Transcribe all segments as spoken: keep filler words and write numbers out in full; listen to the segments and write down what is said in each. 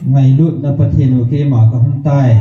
Ngailutna Pathen u, keima kahung tai.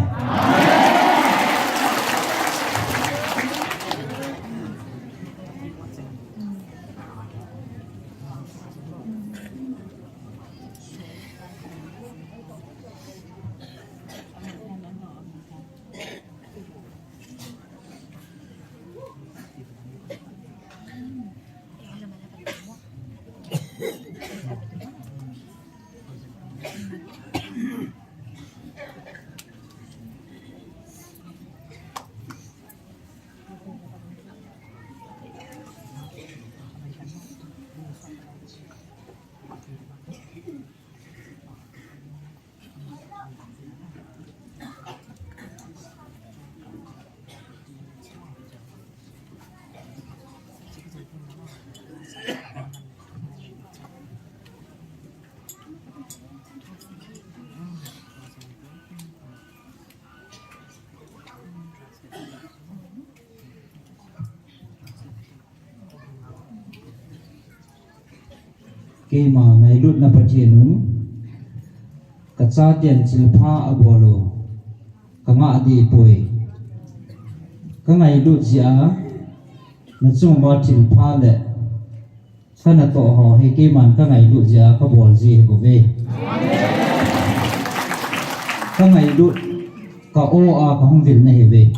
Keima ngailutna Pathen un, kachaten thilpha abol u kangah deh poi. Kangailut jeh a nachung uva thilpha le kanatoh ho hi keiman kangailut jeh a kabol ji ahi bouve. Kangailut, ka-o a kahung vil nahiuve.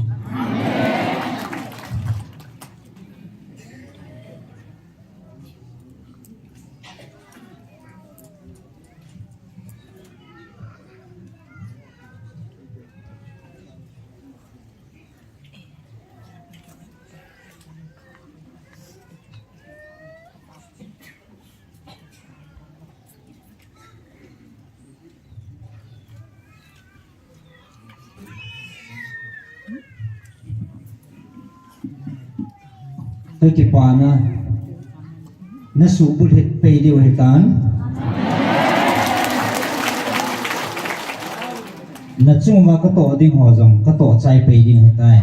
Kakipana, nasuhbulhit pei diu ahitan. Nachung uva katoh ding ho jong katoh chai pei ding ahitai.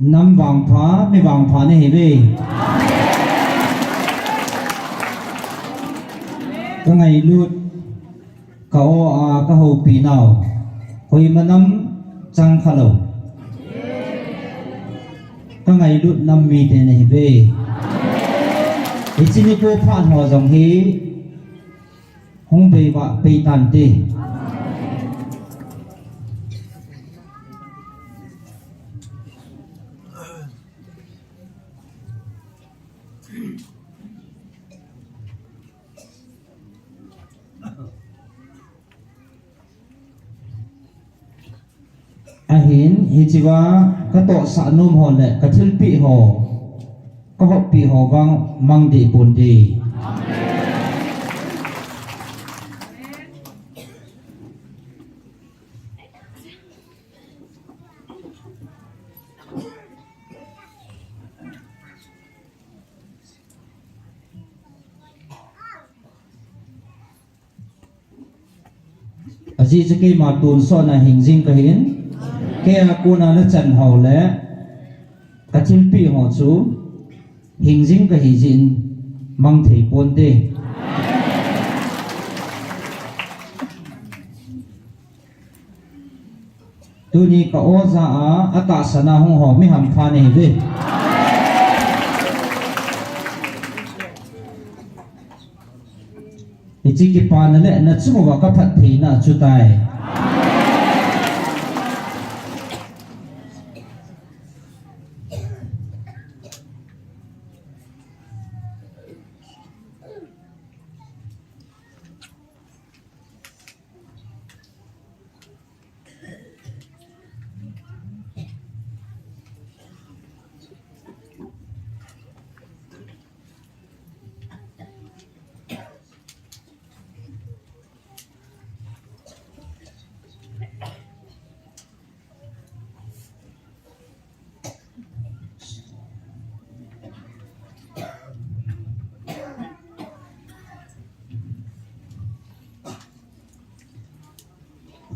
Nam vangpha, mi vangpha nahiuve. Kangailut, ka-o a kahoupi nau, koima nam chang khalou, kangailut nam mite nahiuve. Hiche nikho phat ho jong hi hung beivah pei tante. Ahin, hichea katohsah nom ho le kathilpeh ho, kahoppi ho vang mang deh ponte. Ajeh chu keima tonsot na hingjing kahin, keia kona nachan ho le kathilpeh ho chu hingjing kahi jeh in mang thei ponte. Tuni ka-o ja a, atahsan a hung ho mi hampha nahiuve. Hiche kipana le nachung uva kaphattheina achutai.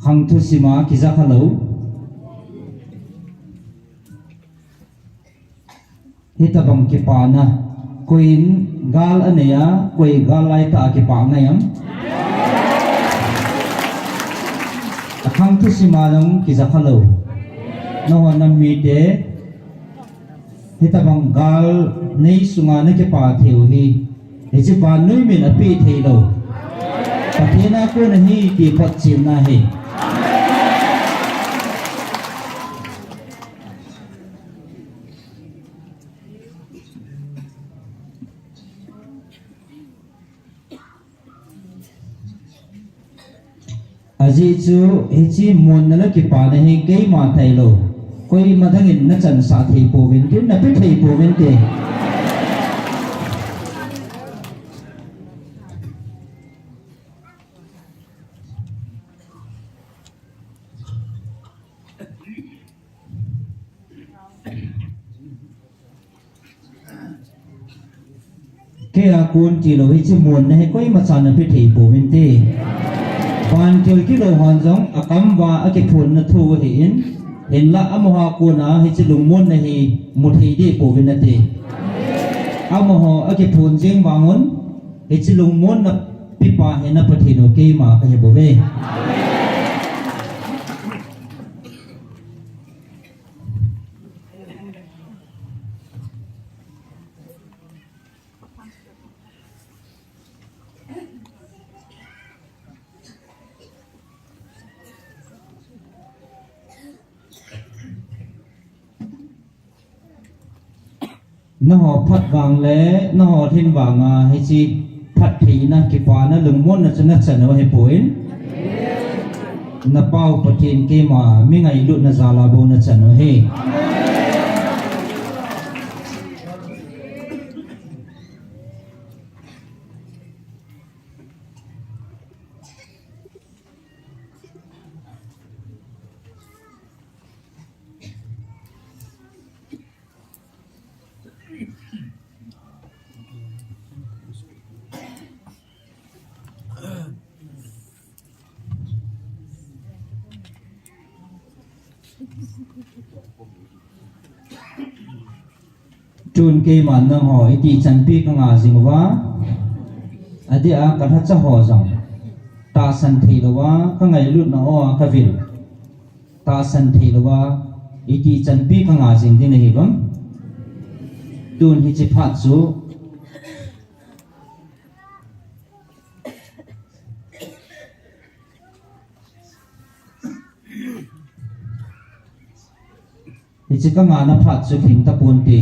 Khang thusim a kija khalou. Hitabang kipana. Koiin gal anei a, koi gal laitah a kipah ngai am? Akhang thusim a jong kija khalou. Nangho nam mite. Hitabang gal nei sunga nakipah theiu hi, hiche vannoi min apeh theilou Pathen a kon ahi ti photchenna ahi. Ajeh chu hiche muanna le kipana hi keima tailou, koima dangin nachansah thei pouvin tin, nape thei pouvin te. Kei a kon tilou hiche muanna hi koimachan nape thei pouvin te. Vantil kilou hon jong akam uva akiphonna thu ahin, hinlah amaho a kona hiche lungmonna hi mu thei deh pouvin nate. Amaho akiphon jeng vangun, hiche lungmonna pepa hi na Pathen u keima kahi bouve. Nangho phat vang le nangho lhin vanga hiche phattheina, kipana, lungmonna chu nachan u ahipoi. Napau Pathen keima mi ngailutna jal a bou nachan u ahi. Tun keiman nangho itih chanpi kanga jing uva, adeh a kalhacha ho jong tahsan theilouva, kangailutna o a kavil tahsan theilouva, itih chanpi kanga jing ding nahi uvam? Tun hiche phat chu hiche kangana phat chu lhing taponte.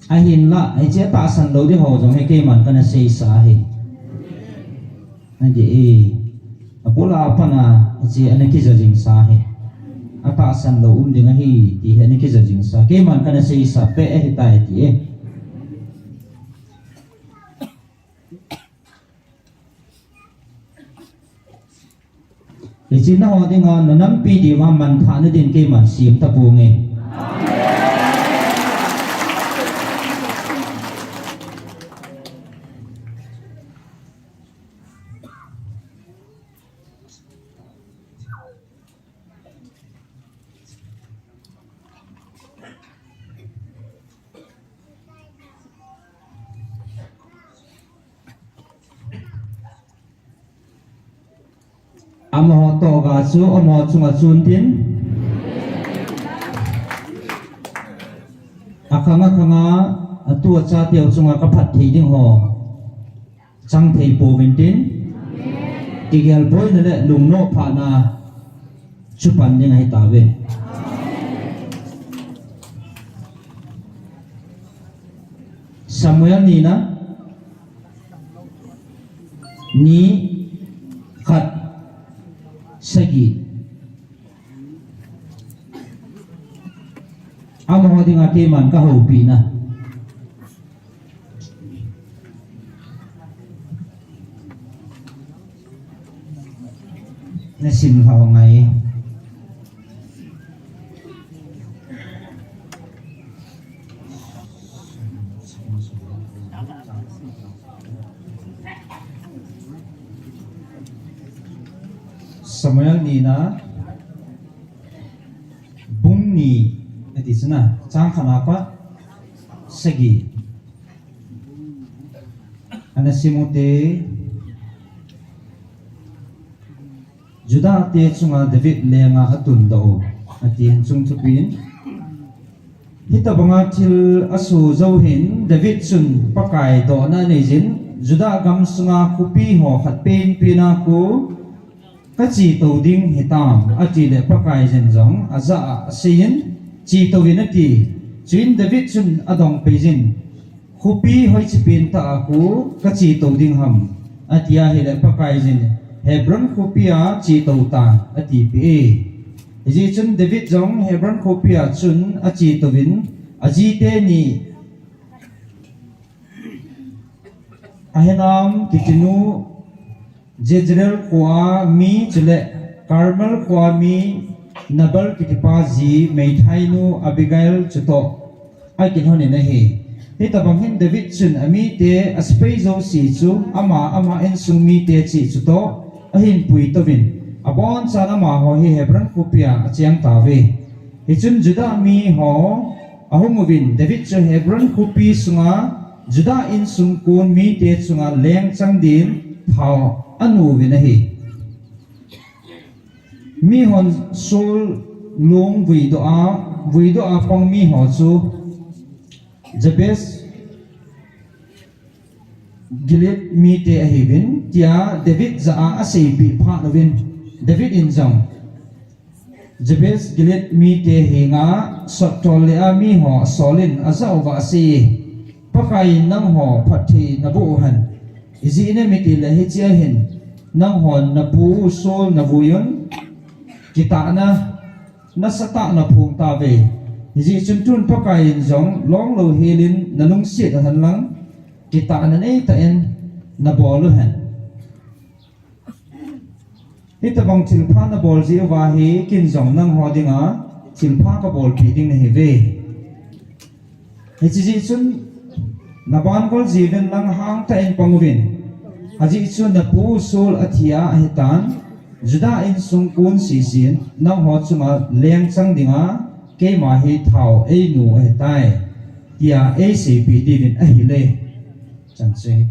Ahinlah hiche atahsan lou ding ho jong hi keiman kana seisa ahi. Adih e, apula apana hiche ana kija jingsa ahi. Atahsan lou um ding ahi ti hi ana kija jingsa, keiman kana seisa peh ahitai ti e. Hiche nangho dinga nanampi diuva manthahna din keiman sem taponge. Amaho toh ga chu amaho chunga chun tin, akhang akhanga atu achateu chunga kaphat thei ding ho chang thei pouvin tin, kigel boina le lungnoh phatna chu pan ding ahitauve. Samuel nina, ni, khat, sagi. Amaho dinga keiman kahoupina. Nasim lhau ngai. Samuel nina, bung ni, ati chuna, chang khatna pat sagi. Ana simute, Judah te chunga David lenga atundoh u, ati hin chungthupin. Hitabanga thil asoh jou hin David chun Pakai dohna aneijin, Judah gam sunga khopi ho khat penpen a khu kachetou ding hitam, ati le Pakaiyin jong ajah a aseiyin, chetou vin ati. Chuin David chun adong peijin, khopi hoiche pen tah a khu kachetou ding ham, ati ahile Pakaiyin Hebron khopi a chetou tan atipeh e. Hijeh chun David jong Hebron khopi a chun achetouvin ajite ni Ahinoam kitinu Jezreel khoa mi chule Carmel khoa mi Nabal kitipa ji meithainu Abigail chutoh akilhonin ahi. Hitabang hin David chun amite asepai jouse chu ama, ama insung mite cheh chutoh ahin puitouvin, abonchan amaho hi Hebron khopia acheng tauve. Hichun Judah miho ahung uvin, David chu Hebron khopi sunga Judah insung kon mite chunga lengchang din thao anu uvin ahi. Mihon Saul long vuidoh a, vuidoh a pang miho chu Jabesh Gilead mite ahiuvin, tia David jah a aseipeh phat uvin, David in jong Jabesh Gilead mite henga sottol le a miho asolin ajah uva aseiye, Pakaiyin nangho phatthei naboh uhen. Ijeh inem itile hichea hin nanghon napu Saul navuiyun, kitahna nasatah naphong tauve. Hijeh chun tun Pakaiyin jong longlou helin nalungset uhen lang, kitahna neitah in nabol uhen. Hitabang thilpha nabol jeh uva hi ken jong nangho dinga thilpha kabolpeh ding nahiuve. Hiche jeh chun naban gol jiuvin lang hangtah in pang uvin. Ajeh chu napu Saul athia ahitan, Judah insung kon sesen nangho chunga lengchang dinga keima hi thao einu ahitai, tia eiseipeh diuvin ahile. Chan chu hi.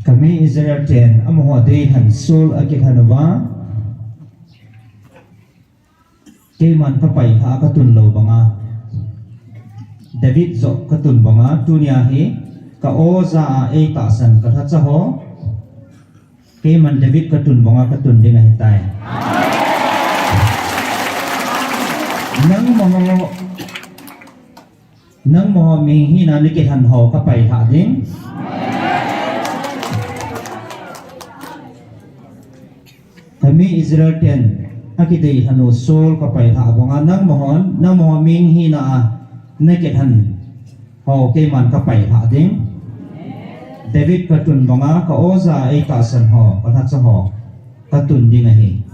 Kami Israel ten amaho deilhen Saul akilhen uva, keiman kapailhah a katun lou banga, David joh katun banga, tunia hi ka-o jah a eitahsan kalhacha ho, keiman David katun banga katun ding ahitai. Nangmaho, nangmaho mihing hina nikilhen ho kapailhah ding. Kami Israel ten akideilhen u Saul kapailhah banga nangmahon, nangmaho mihing hina a nakilhen ho keiman kapailhah ding. David katun banga ka-o jah a eitahsan ho, kalhacha ho, katun ding ahi.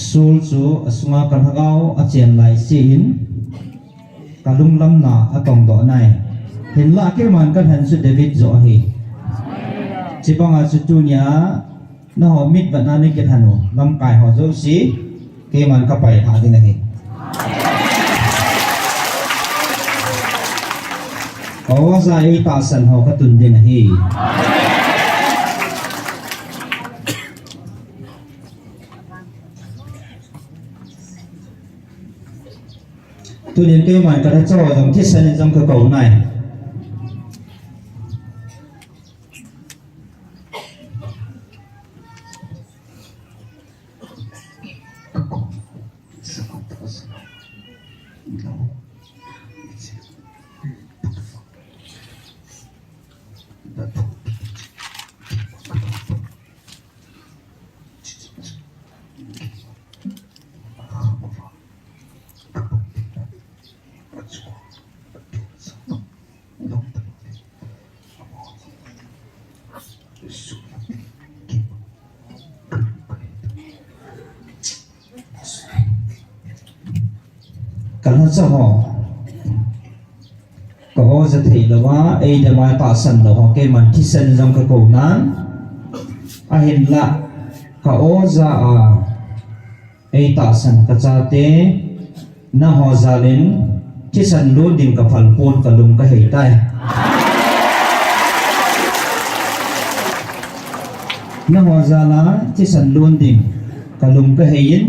Saul chu asunga ka lhagao achen lai seh in, ka lunglamna atongdoh nai. Hinlah keiman kalhen chu David joh ahi. Chibanga chu tunia nangho mitvetna nei kilhen u, lamkai ho jouse, keiman kapai lha ding ahi. Ka oja eitahsan ho katun ding ahi. Tunin keiman kalhacha ho jong thisan in jong kakou nai. Kalhacha ho, ka oja thei louva, eidam a tahsan lou ho, keiman thisan jong kakou nan. Ahinlah, ka oja a eitahsan kachate, nangho jal in thisan lon ding kaphal pon kalung kahei tai. Nangho jal a thisan lon ding kalung kahei in,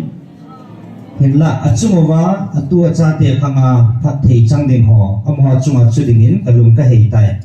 hinlah achung uva atu achate khanga phatthei chang ding ho, amaho chunga chu dingin kalung kahei tai.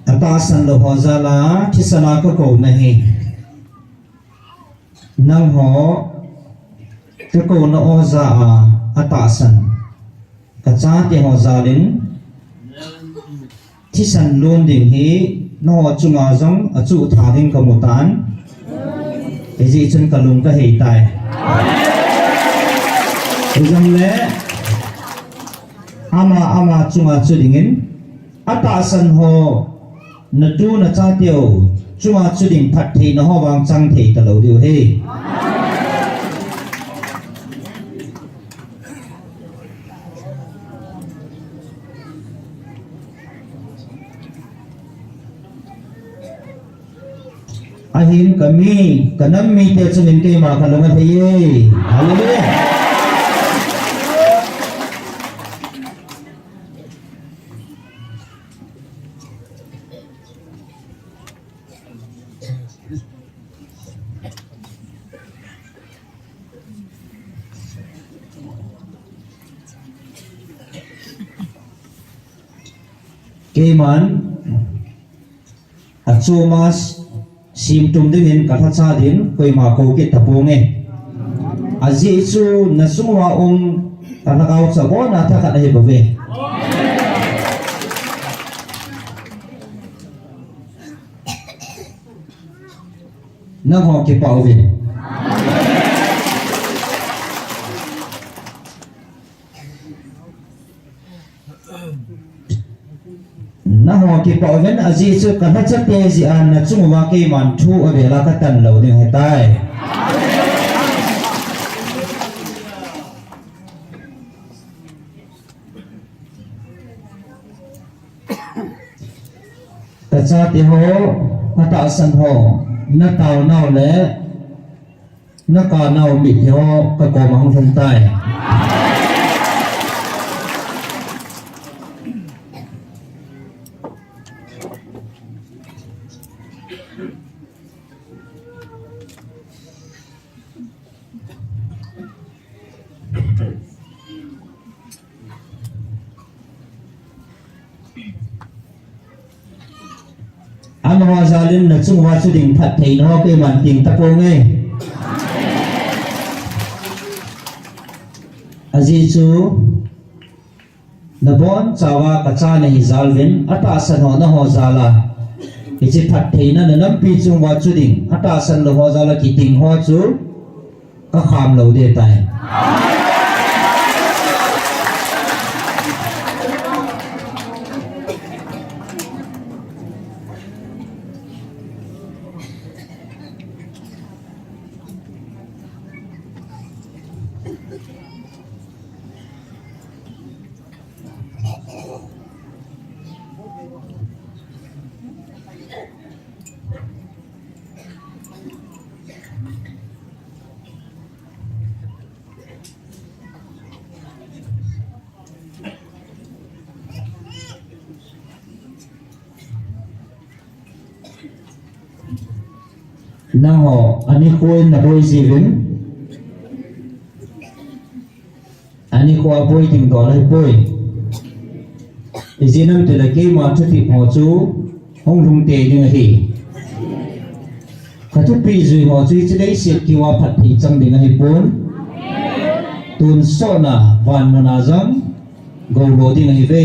Atahsan lou ho jal a thisan a kakou nahi. Nangho kakouna oja a, atahsan kachate ho jal in thisan lon ding hi nangho chunga jong achuh tha ding kamu tan. Hijeh chun kalung kahei tai. Hijongle ama, ama chunga chu dingin, atahsan ho, natu nachateu chunga chu ding phattheina ho vang chang thei talou diu ahi. Ahin kami, kanam mite chungin keima kalung athei e. Hallelujah. Keiman achom a simtum dingin kalhacha din koima kou kit taponge. Ajeh chu nasung uva um kalhagao chabona thakhat ahi bouve. Nangho kipah uvin. Nangho kipah uvin, ajeh chu kalhachate jeh a nachung uva keiman thu avel a katan lou ding ahitai. Kachate ho, katahsan ho, nataonau le, nakanau mitlhi ho, kakoma hung lhung tai. Amaho jal in nachung uva chu ding phattheina ho keiman teng taponge. Ajeh chu nabonchauva kacha nahi jal uvin, atahsan ho naho jal a hiche phattheina nanampi chung uva chu ding, atahsan lou ho jal a kiteng ho chu kakham lou ding tai. Nangho, ani kho in naboi jiuvin. Ani kho a boi ding dol ahipoi. Ijeh inem itile keima thutep ho chu hung lhung tei ding ahi. Kathupeh jui ho chu hiche leiset keu a phatthei chang ding ahipon. Tonsot na van mun a jong goulo ding ahiuve.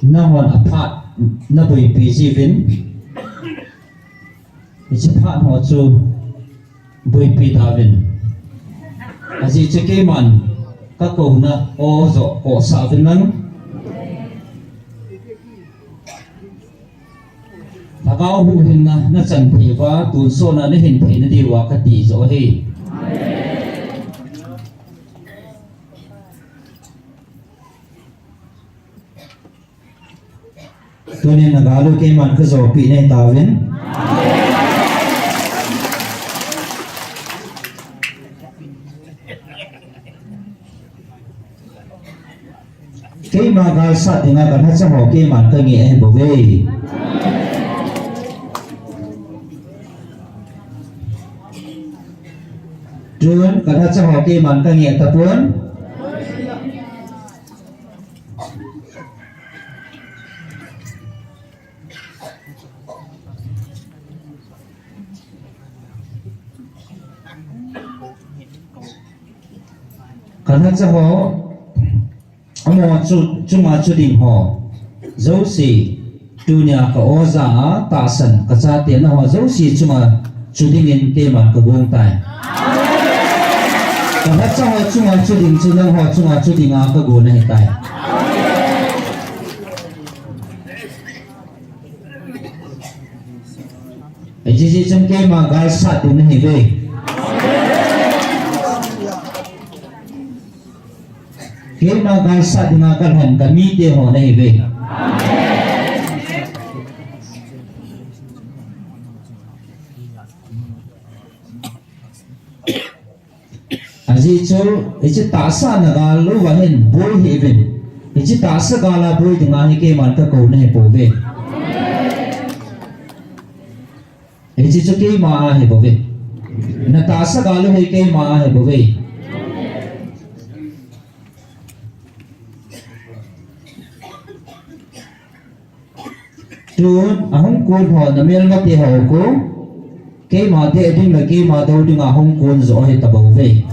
Nanghon aphat naboipi jiuvin, hiche phat ho chu boipi tauvin. Ajeh chu keiman kakouna o joh kohsah uvin lang. Lhagao huhhingna nachan thei uva, tonsot na nahin thei nadiuva kati joh ahi. Tunin nagal u keiman kajopi nei tauvin. Keima galsat dinga kalhacha ho keiman kangeh ahibouve. Tun kalhacha ho keiman kangeh tapon. Kalhacha ho, amaho chu, chunga chu ding ho jouse, tunia ka oja a tahsan kachate naho jouse chunga chu dingin keiman kagong tai. Kalhacha ho chunga chu ding chu nangho chunga chu dinga kagon ahitai. Ajeh chu keima galsat ding nahiuve. Keima galsat dinga kalhen kamite ho nahiuve. Ajeh chu, hiche tahsa nagal uva hin boi hih uvin. Hiche tahsa gal a boi dinga hi keiman kakou nahipouve. Hiche chu keima ahibouve. Natahsa gal u hi keima ahibouve. Tun ahung kon ho na melmate ho khu, keima deh ding le keima dou ding a hung kon jo hi tabou ve.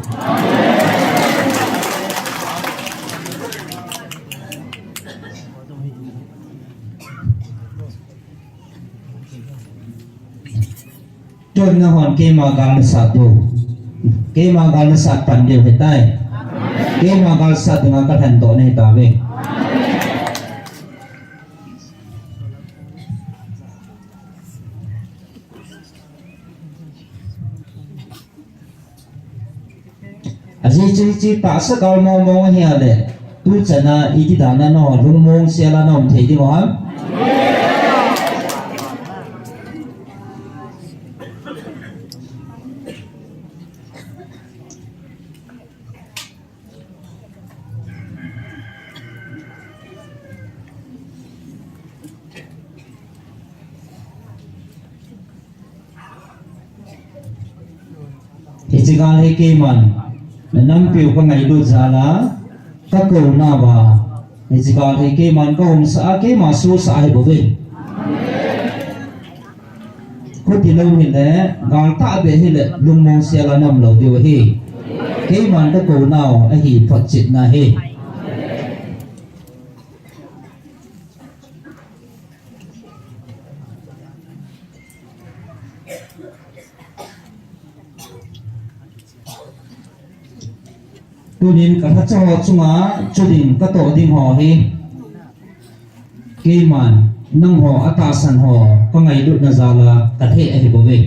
Tun nahon keima gal nasat diu. Keima gal nasat pan diu hitai. Keima gal sat dinga kalhendoh nahi tauve. Ajeh chu hiche tahsa gal mong mong hi ahile, tuchan a iti dan a nangho lungmong sel a naum thei diu ham? Hiche gal hi keiman, na nampiu ka ngailut jal a, ka kou nauva. Hiche gal hi keiman ka umsah a, keima sohsah ahi bouve. Khuti lou hile, gal tahbeh hile, lungmong sel a naum lou diu ahi. Keiman ka kou nau ahi photchetna hi. Tunin ka lhacha ho chunga, chu ding ka toh ding ho hi. Keiman, nangho, atahsan ho, ka ngailutna jal a, ka thei ahi bouve.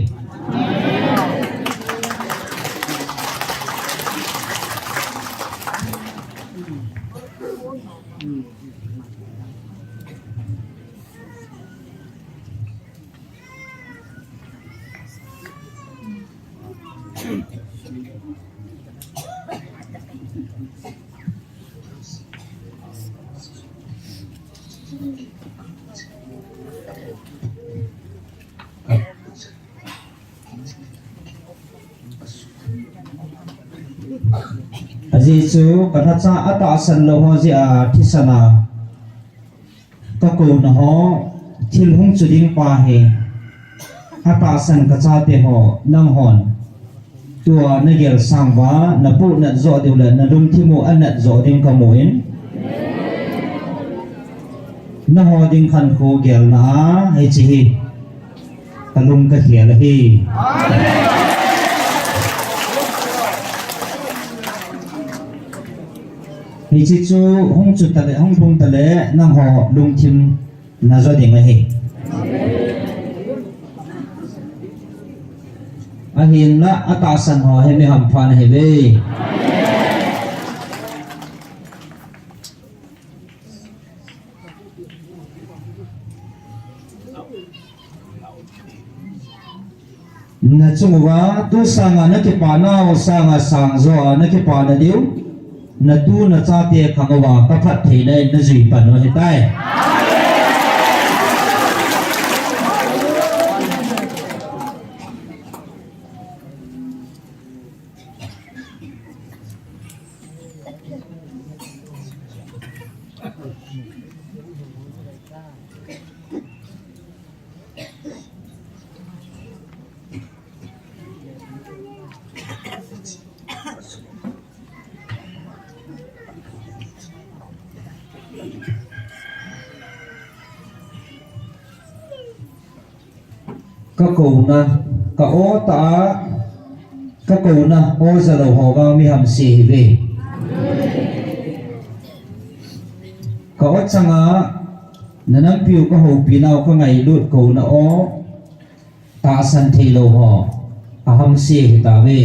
Ajeh chu ka lhacha atahsan lou ho jeh a thisan a ka kouna ho, thil hung chu ding pa hi, atahsan ka chate ho, nanghon tua na gel sang uva, na puhnat joh diu le na lungthim u anat joh ding ka mu in, nangho ding khankho gelna a hiche hi ka lung ka khel ahi. Hiche chu hung chu tale, hung lhung tale, nangho lungthim na jo ding ahi. Ahinla, atahsan ho hi mi hampha na ahiuve. Na chung uva, tu sanga na kipa nau sanga sang jo a na kipa na diu, na tu na chate khang uva, ka phattheina in na jui pan u ahitai. Ka kouna, ka o ta a, ka kouna, o ja lou ho vang mi hamse ahiuve. Ka o changa, na nampiu ka houpi nau ka ngailut kouna o, tahsan thei lou ho, ahamse ahitauve.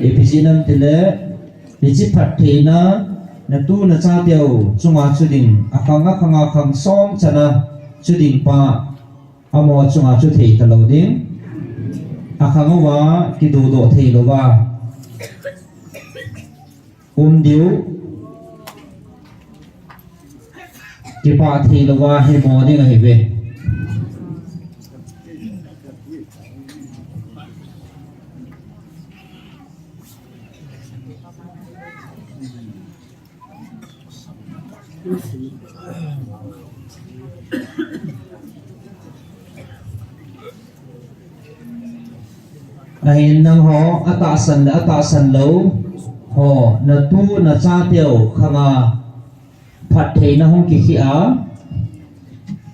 Ipi jeh ham itile, hiche phattheina, na tu na chateu chunga chu ding, akhang akhang akhang som chana chu ding pa, amaho chunga chu thei talou ding. Akhang uva, kidodoh thei louva um diu, kipah thei louva himo ding ahiuve. Ahin nangho, atahsan le atahsan lou ho, natu nachateu khanga phattheina hung kikhel a,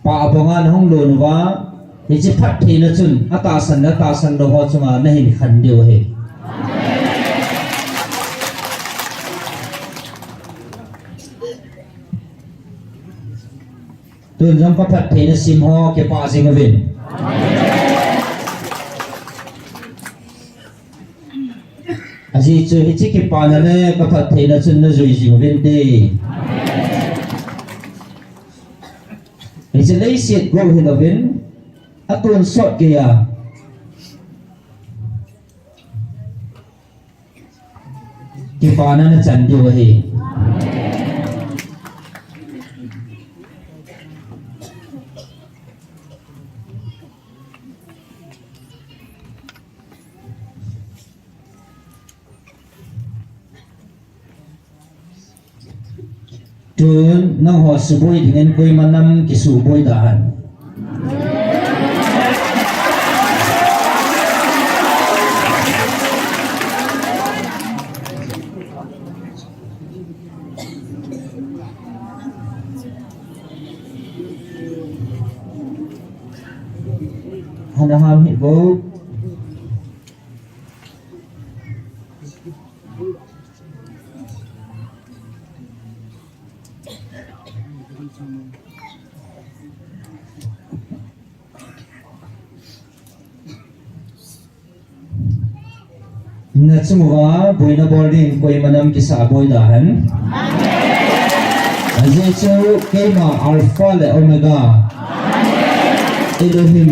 pah banga nahung lon uva, hiche phattheina chun atahsan le atahsan lou ho chunga nahin khen diu ahi. Tun jong kaphattheina sim ho kipah jing uvin. Ajeh chu hiche kipana le kaphattheina chun najui jing uvinte. Hiche leiset gou hilouvin, atonsot geiya kipana nachan diu ahi. Tun nangho suboi dingin koima nam kisuboi da hen. Hana ham hi bo. Nachung uva boina bol ding koima nam kisa boi da hen. Ajeh chu keima Alpha le Omega, Elohim,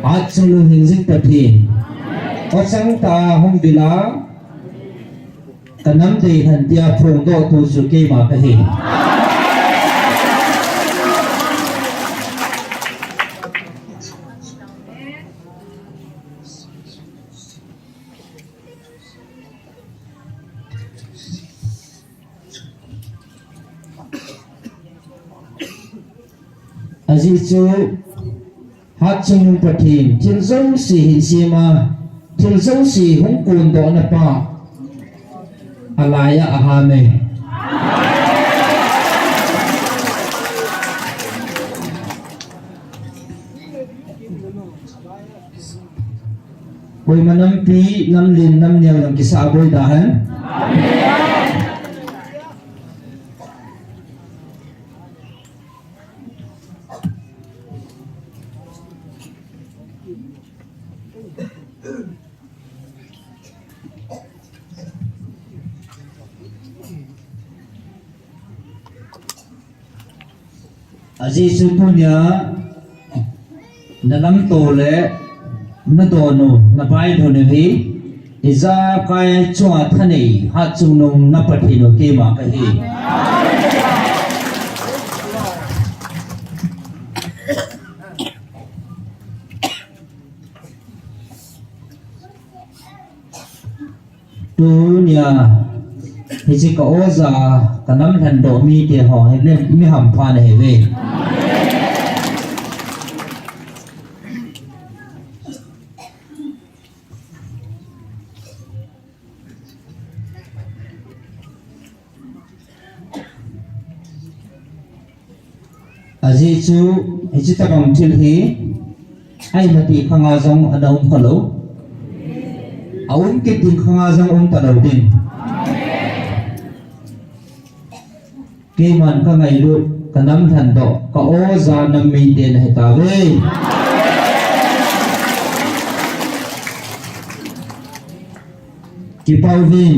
hatchungnung hingjing Pathen, o chang tah a hung vil a, kanam dei hen tia phongdoh tu chu keima kahi. Ajeh chu hatchungnung Pathen, thil jouse hin sema, thil jouse hung kondohna pa, alaiya aham e. Koima nampi, namlen, namneo jong kisa boi da hen. Ajeh chu tunia nalamto le nadon u, nabailhun u hi, ijakai chunga thanei hatchungnung na Pathen u keima kahi. Tunia hiche ka oja, kanam lhendoh mite ho hi mi hampha nahiuve. Ajeh chu hiche tabang thil hi ahi mati khanga jong ana um khalou, aum kit ding khanga jong um talou ding. Keiman kangailut, kanam lhendoh, ka oja nam mite nahitauve. Kipah uvin.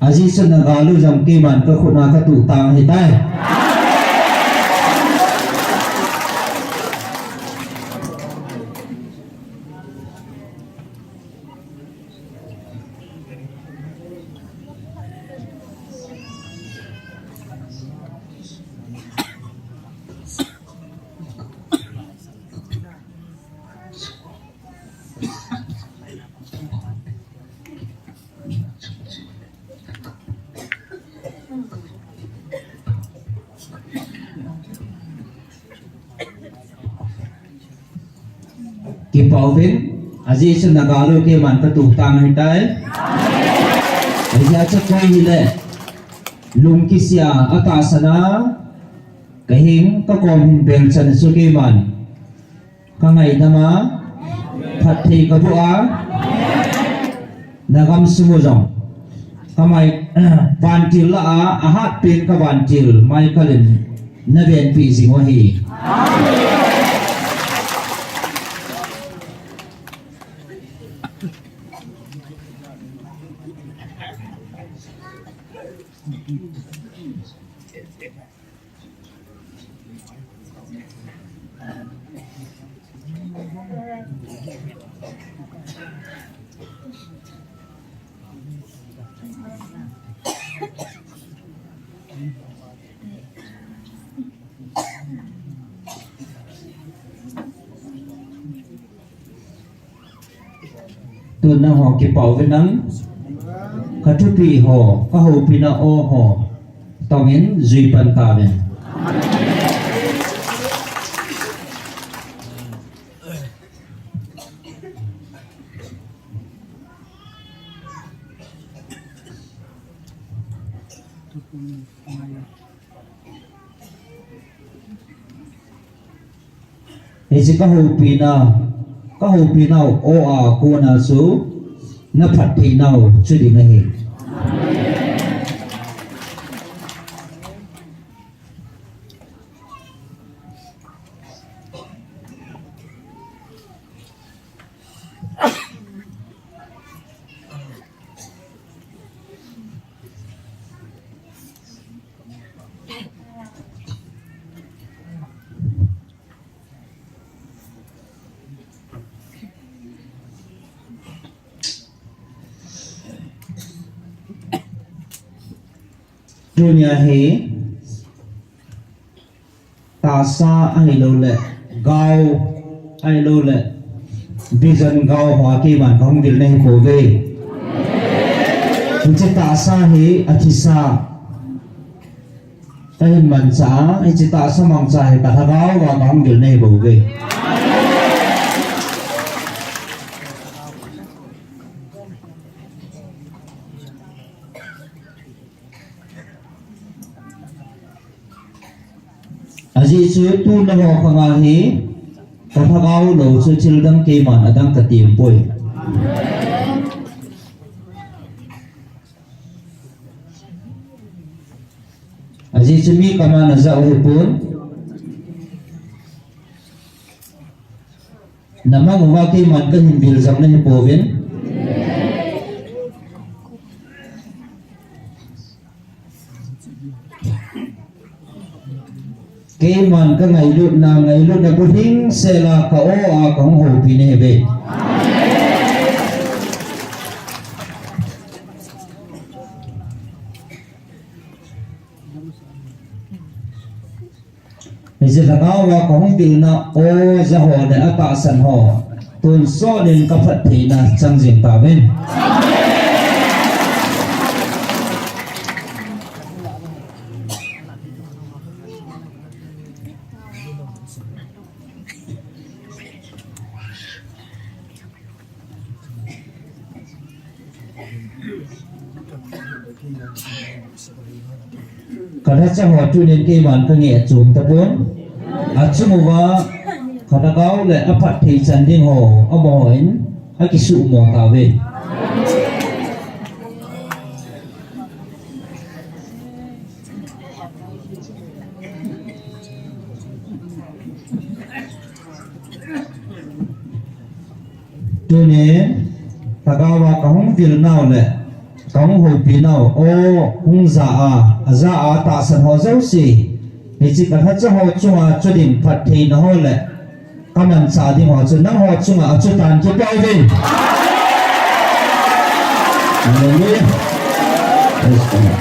Ajeh chu nagal u jong keiman kakhut a katuh tang ahitai. Kipah uvin, ajeh chu naga lou keiman katuh tang ahitai. Ajeh chu koi hile, lungkisia atahsan a, kahing kakom hin bel chan chu keiman kangaidam a, phatthei kaboh a, nagam sung u jong kamai, vantil lah a, ahatpen kavantil Michael in navenpi jing u ahi. Tun nangho kipah uvin lang, kathupi ho, kahoupina o ho tongin jui pan tauvin. Hiche kahoupina, kahoupinau o a kona chu naphattheinau chu ding ahi. Tunia hi tahsa ahilouleh gao, ahilouleh vision gao hoa keiman kahung vil nahi pouve. Hiche tahsa hi athisa kahin manchah a, hiche tahsa mangcha hi kalhagao a kahung vil nahi bouve. Ajeh chu tun nangho khanga hi kalhagao lou chu thildang keiman adang katem poi. Ajeh chu mi kaman ajah u hipon. Namang uva keiman kahin vil jong nahi pouvin. Keiman kangailutna, ngailutna bulhing sela ka o a kahung houpi nahiuve. Hiche lhagao a kahung vilna o ja ho le atahsan ho tonsot in kaphattheina chang jing tauvin. Kalhacha ho tunin keiman kangeh chom tapon. Achung uva kalhagao le aphatthei chan ding ho amahon akisuhmo tauve. Tunin lhagao a kahung vilnau le kahung houpinau o hung ja a, aja a tahsan ho jouse, hiche kalhacha ho chunga chu ding phattheina ho le kamanchah ding ho chu nangho chunga achutan kipah uvin. Hallelujah. Praise the Lord.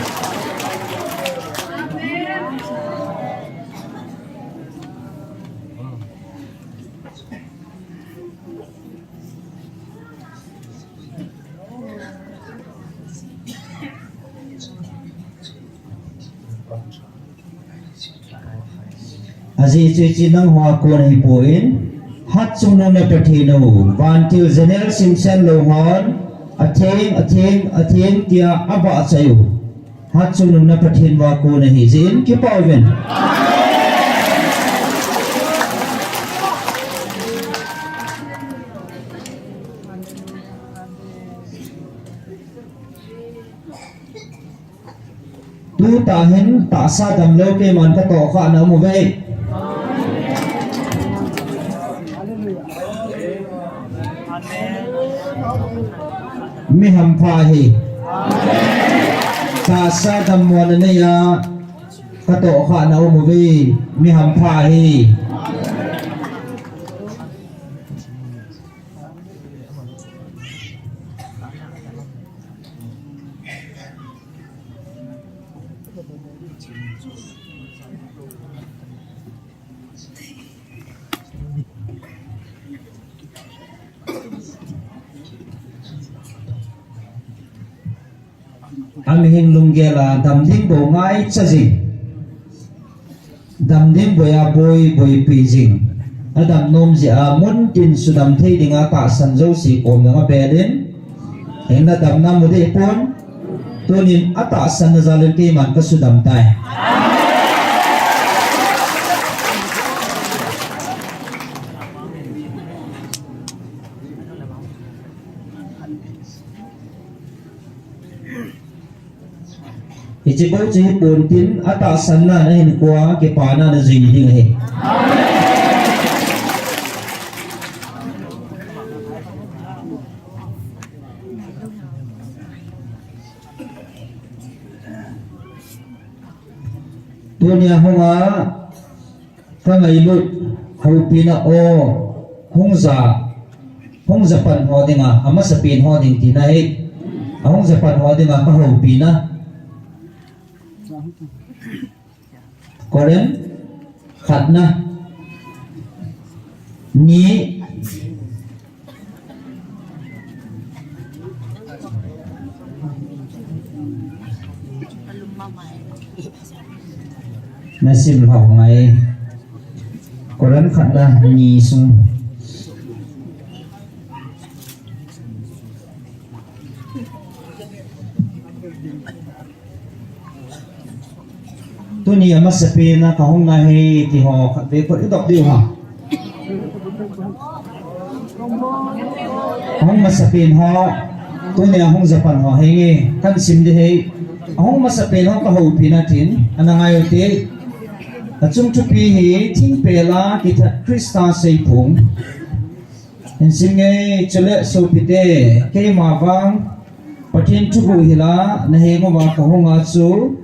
Ajeh chu hiche nangho a kon ahipon, Hatchungnung na Pathen u, vantil Janel Simsen lou hon, atheng, atheng, atheng tia avahchoi u. Hatchungnung na Pathen vahchoi u ahi, jeh in kipah uvin. Tuta hin tahsa damlou keiman katoh khah na um uve. Mi hampha ahi. Tahsa dammo na neiya katoh khah na um uve. Mi hampha ahi. Amihing lunggel a damding bou ngaicha jing. Damding boiya boi, boipi jing. Adam nom jeh a muntin sudam thei dinga tahsan jouse kom jong abel in. Hinla damna mu deh pon. Tunin atahsan na jal in keiman kasudam tai. Hiche bou chu hipon tin, atahsan na nahin koi a, kipana najui ding ahi. Tunia hung a, Ka ngailut, houpina o, hung ja, hung ja pan ho dinga, amasapen ho ding tina ahi. Ahung ja pan ho dinga ka houpina. Korin, khatna, ni, Na sim lhau ngai. Korin khatna ni sung. Tuni amasapen a kahung na hi ti ho khatvei khat idop diu ham. Ahung masapen ho, tunia ahung ja pan ho henge, kahin sim ding ahi. Ahung masapen ho ka houpina tin, ana ngai ute. Achung thupi hi thingpel a kithat Christa seiphong. Hin sim nge, chule sopite, keima vang Pathen thuguh hila nahenguva kahunga chu,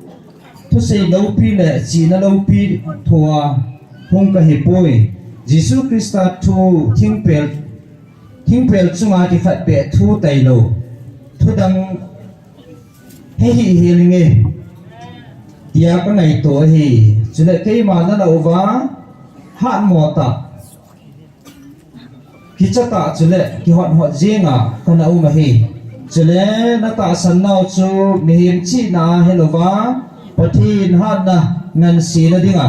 thusei loupi le chihna loupi thua hung kahipoi. Jesu Christa thu thingpel, thingpel chunga kikhat beh thu tailou, thudang hi hihel inge, tia kangaito ahi. Chule keima nalah uva, hatmo tah, kicha tah chule kihot hot jenga kana um ahi. Chule natahsan nau chu mihem chihna a hilouva, Pathen hatna ngansena dinga,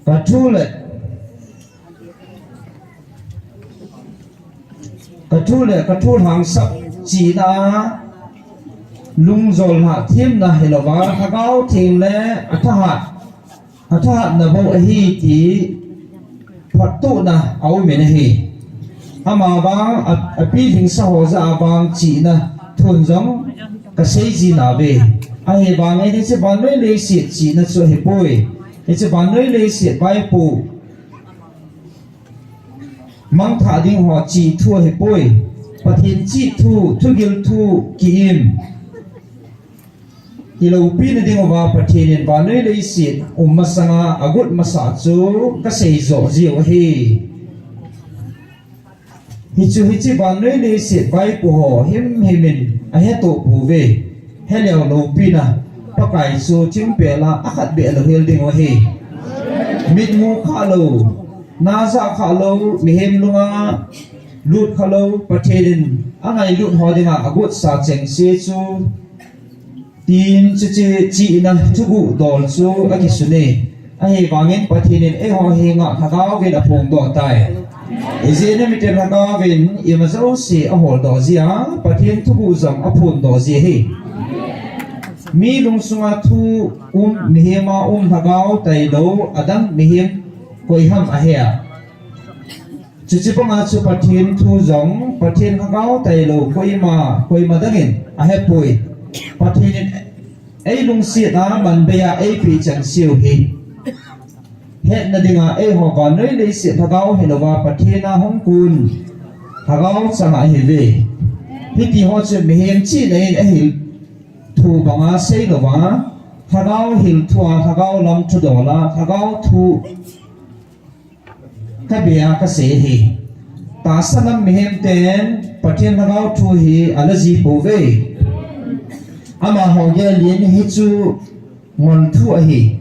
kathu le, kathu le, kathu lhangsap chihna a, lungjol lhah themna hilouva, Lhagao Theng le athahat, athahatna bou ahi ti phattuhna aumin ahi. Amavang a, apilhingsa ho jah a vang chihna thun jong kasei jinauve. Ahivangin hiche vannoi leiset chihna chu ahipoi. Hiche vannoi leiset vaipo mangthah ding ho chih thu ahipoi. Pathen chih thu, thugil thu, ki-im, iloupina dinguva Pathen in vannoi leiset um masanga agot masa chu kasei joh jiu ahi. Hichu hiche vannoi leiset vaipo ho himhim in ahetoh pouve. Heleu loupina Pakai chu thingpel a akhat beh louhel dingu ahi. Mitmu khalou, najah khalou, mihem lunga lut khalou, Pathen in angailut ho dinga agotsa chengse chu, tin chuche chihna thuguh dol chu akisune. Ahivangin Pathen in eiho henga Lhagao vin aphongdoh tai. Ijeh inem itile Lhagaovin ima jouse aholdoh jia, Pathen thuguh jong aphondoh ji ahi. Mi lungsunga thu um, mihema um Lhagao tailou, adang mihem koiham ahe a. Chuche banga chu Pathen thu jong, Pathen Lhagao tailou, koima, koima dangin ahepoi. Pathen in eilungset a, manbeiya eipeh chengse u hi. Hetna dinga eiho vannoi leiset Lhagao hilouva Pathen a hung kon Lhagao chang ahiuve. Hitiho chu mihem chihna in ahil thu banga seilouva, Lhagao hil thua, Lhagao lam thudola, Lhagao thu kabeiya kasei ahi. Tahsa lam mihem ten Pathen Lhagao thu hi ala ji pouve. Amaho gel in hichu ngol thu ahi.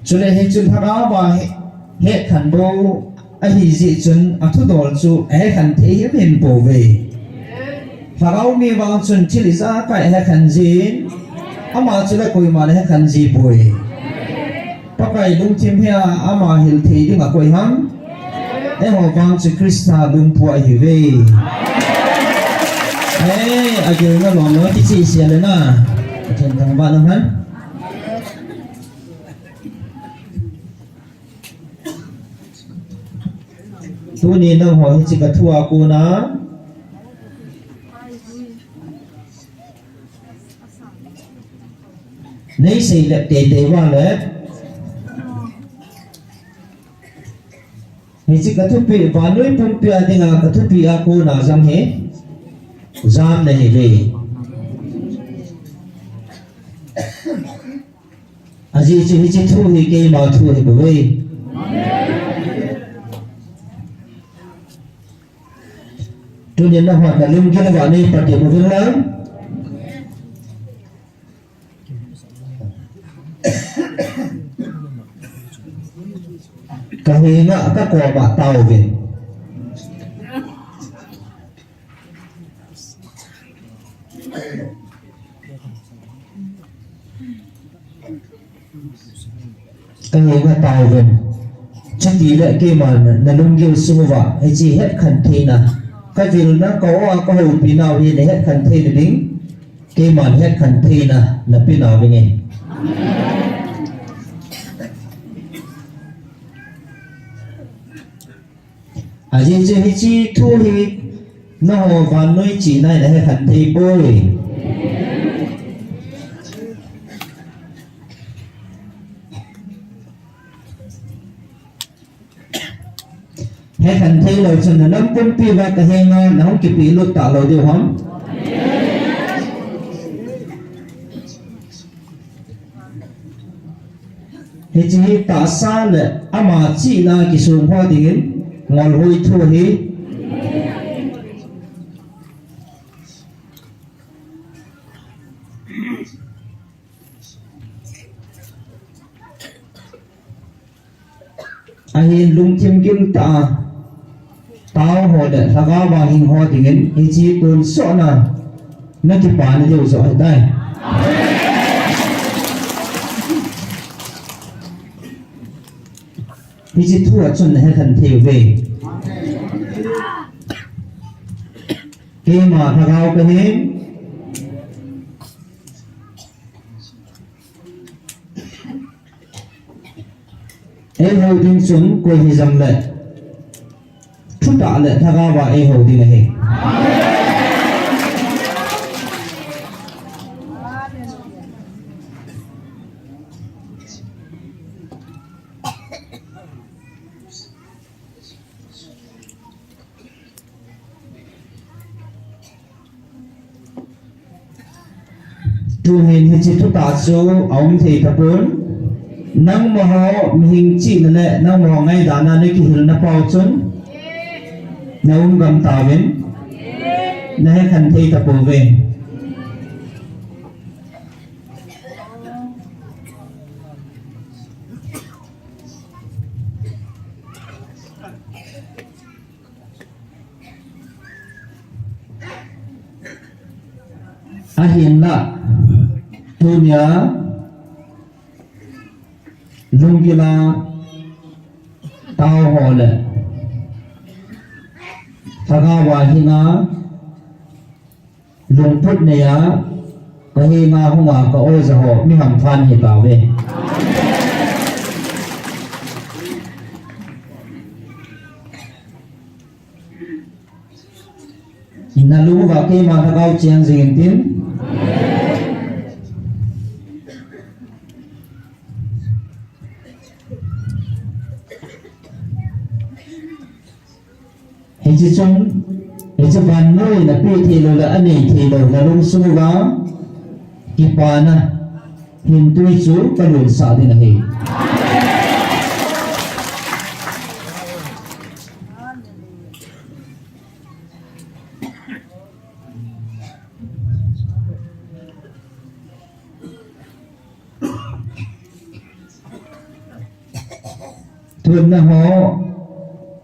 Chule hichu Lhagaova he, hekhen bou ahi jeh chun athudol chu ahekhen thei himhim pouve. Lhagao mi vang chun thil ijakai ahekhen jin, ama chule koiman ahekhen ji poi. Pakai lungthim hia ama hil thei dinga koiham? Eiho vang chu Christa lungpu ahiuve. Eh, agilna lom lou kicheh sel le na. Pathen thangvah in um hen. Tuni nangho hiche kathua kona neisei le teitei vale. Hiche kathupeh, vannoi pumpia dinga kathupeh a kona jong hi jam nahiuve. Ajeh chu hiche thu hi keima thu ahibouve. Tunin nahon nalunggil uva neipatep uvin lang. Kahenga kakoma taovin. Kahenga taovin. Chutile keiman nalunggil sung uva hiche hetkhen theina, kavilna, ka-o a kahoupi nau hi nahetkhen theina ding, keiman hetkhen theina napeh nauvinge. Ajeh chu hiche thu hi nangho vannoi chihna in ahekhen thei poi. Hekhen theilou chun nanam pumpi uva kahenga nahung kipehlut talou diu ham? Hiche hi tahsa le ama chihna kisong ho dingin ngolhoi thu ahi. Ahin lungthim giltah a taoho le Lhagao a hing ho dingin hiche tonsotna nakipana diu joh ahitai. Hiche thu a chun nahekhen thei uve. Keima Lhagao kahin. Eihou ding chun koi hijongle thutah le Lhagao a eihou ding ahi. Tuhin hiche thutah chu aum thei tapon. Nangma ho mihing chihna le nangma ho ngaidana nakihilna pau chun naum gam tauvin, nahekhen thei tapouve. Ahinla, tunia lunggila taoho le Lhagao a hinga, lungput neiya, kahenga hunga ka oja ho, mi hampha nahi tauve. Nalung uva keima lhagao cheng jing intin. Hiche chun, hiche vannoi in apeh theilou le anei theilou nalung sung uva kipana hintui chu kalonsah ding ahi. Tun nangho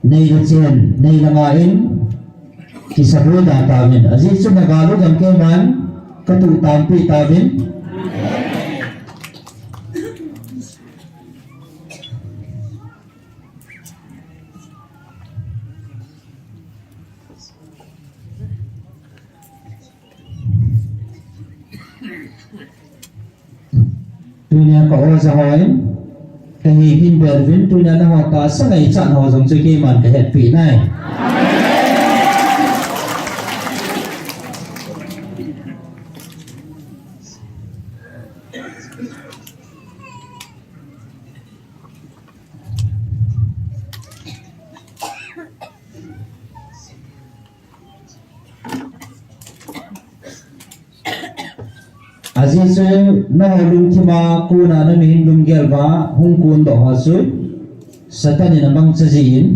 neile chen, neile nga in kisabol da tauvin. Ajeh chu nagal u jong keiman katuh tampi tauvin. Tunia ka oja hon, kahin bel uvin, tunia nangho tahsa ngaichat ho jong chu keiman kahetpi nai. Ajeh chu nangho lungthima kona namihem lunggel uva hung kondoh ho chu Satan in amangcha jin.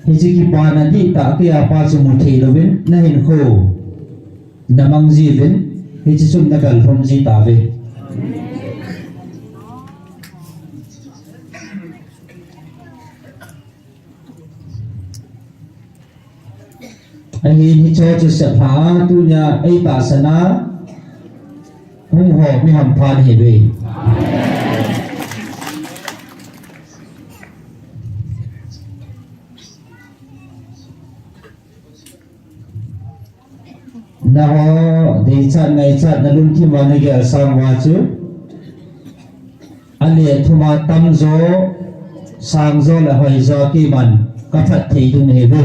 Hiche kipana dihtah keiya pa chu mu thei louvin, nahinkho namang jiuvin, hiche chun nagal lhom ji tauve. Ahin hicheho chu seplha a tunia eitahsan a hung ho mi hampha nahiuve. Nangho deichat ngaichat nalungthim uva nagel sang uva chu ale thum a tamjo, sangjo le hoijo keiman kaphatthei ding nahiuve.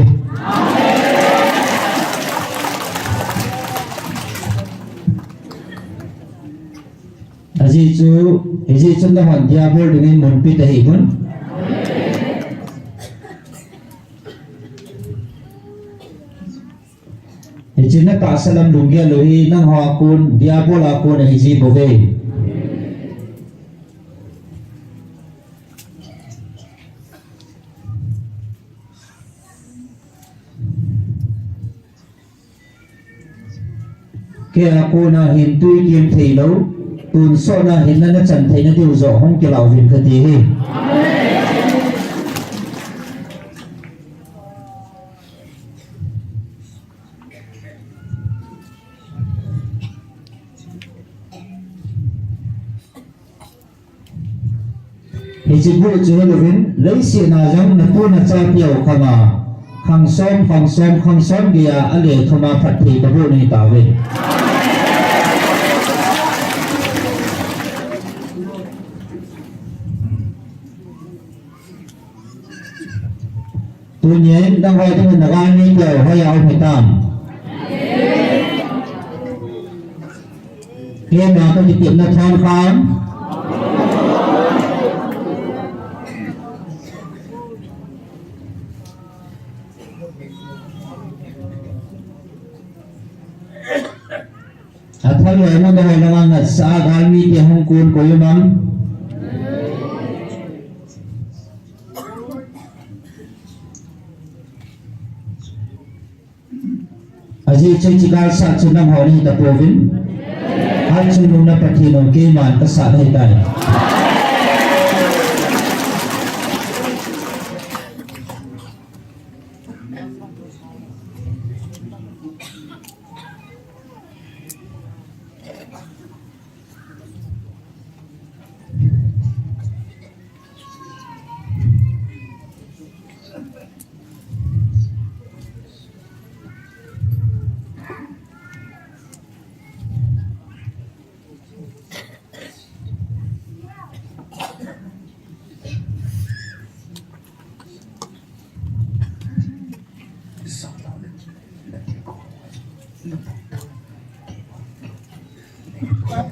Ajeh chu, hijeh chun nahon diabol dingin munpi tahih un. Hiche natahsa lam lunggel u hi nangho a kon, diabol a kon ahiji bouve. Keia kona hin tui kim theilou, tonsot na hinna nachan theina diu joh hung kilah uvin kati ahi. Hiche bu chu hilouvin, leiset a jong natu nachate u khanga, khang som, khang som, khang som geiya ale thum a phatthei kaboh nahi tauve. Tunin nangho dingin nagalmi teu hoiya um hitam? Keima kakitepna thon khan. Athal loi mun dang ho langa ngaisah a galmite hung kon koi um am? Ajeh chu hiche galsat chu nangho nahi tapouvin, Hatchungnung na Pathen u keiman kasat ahitai. Hiche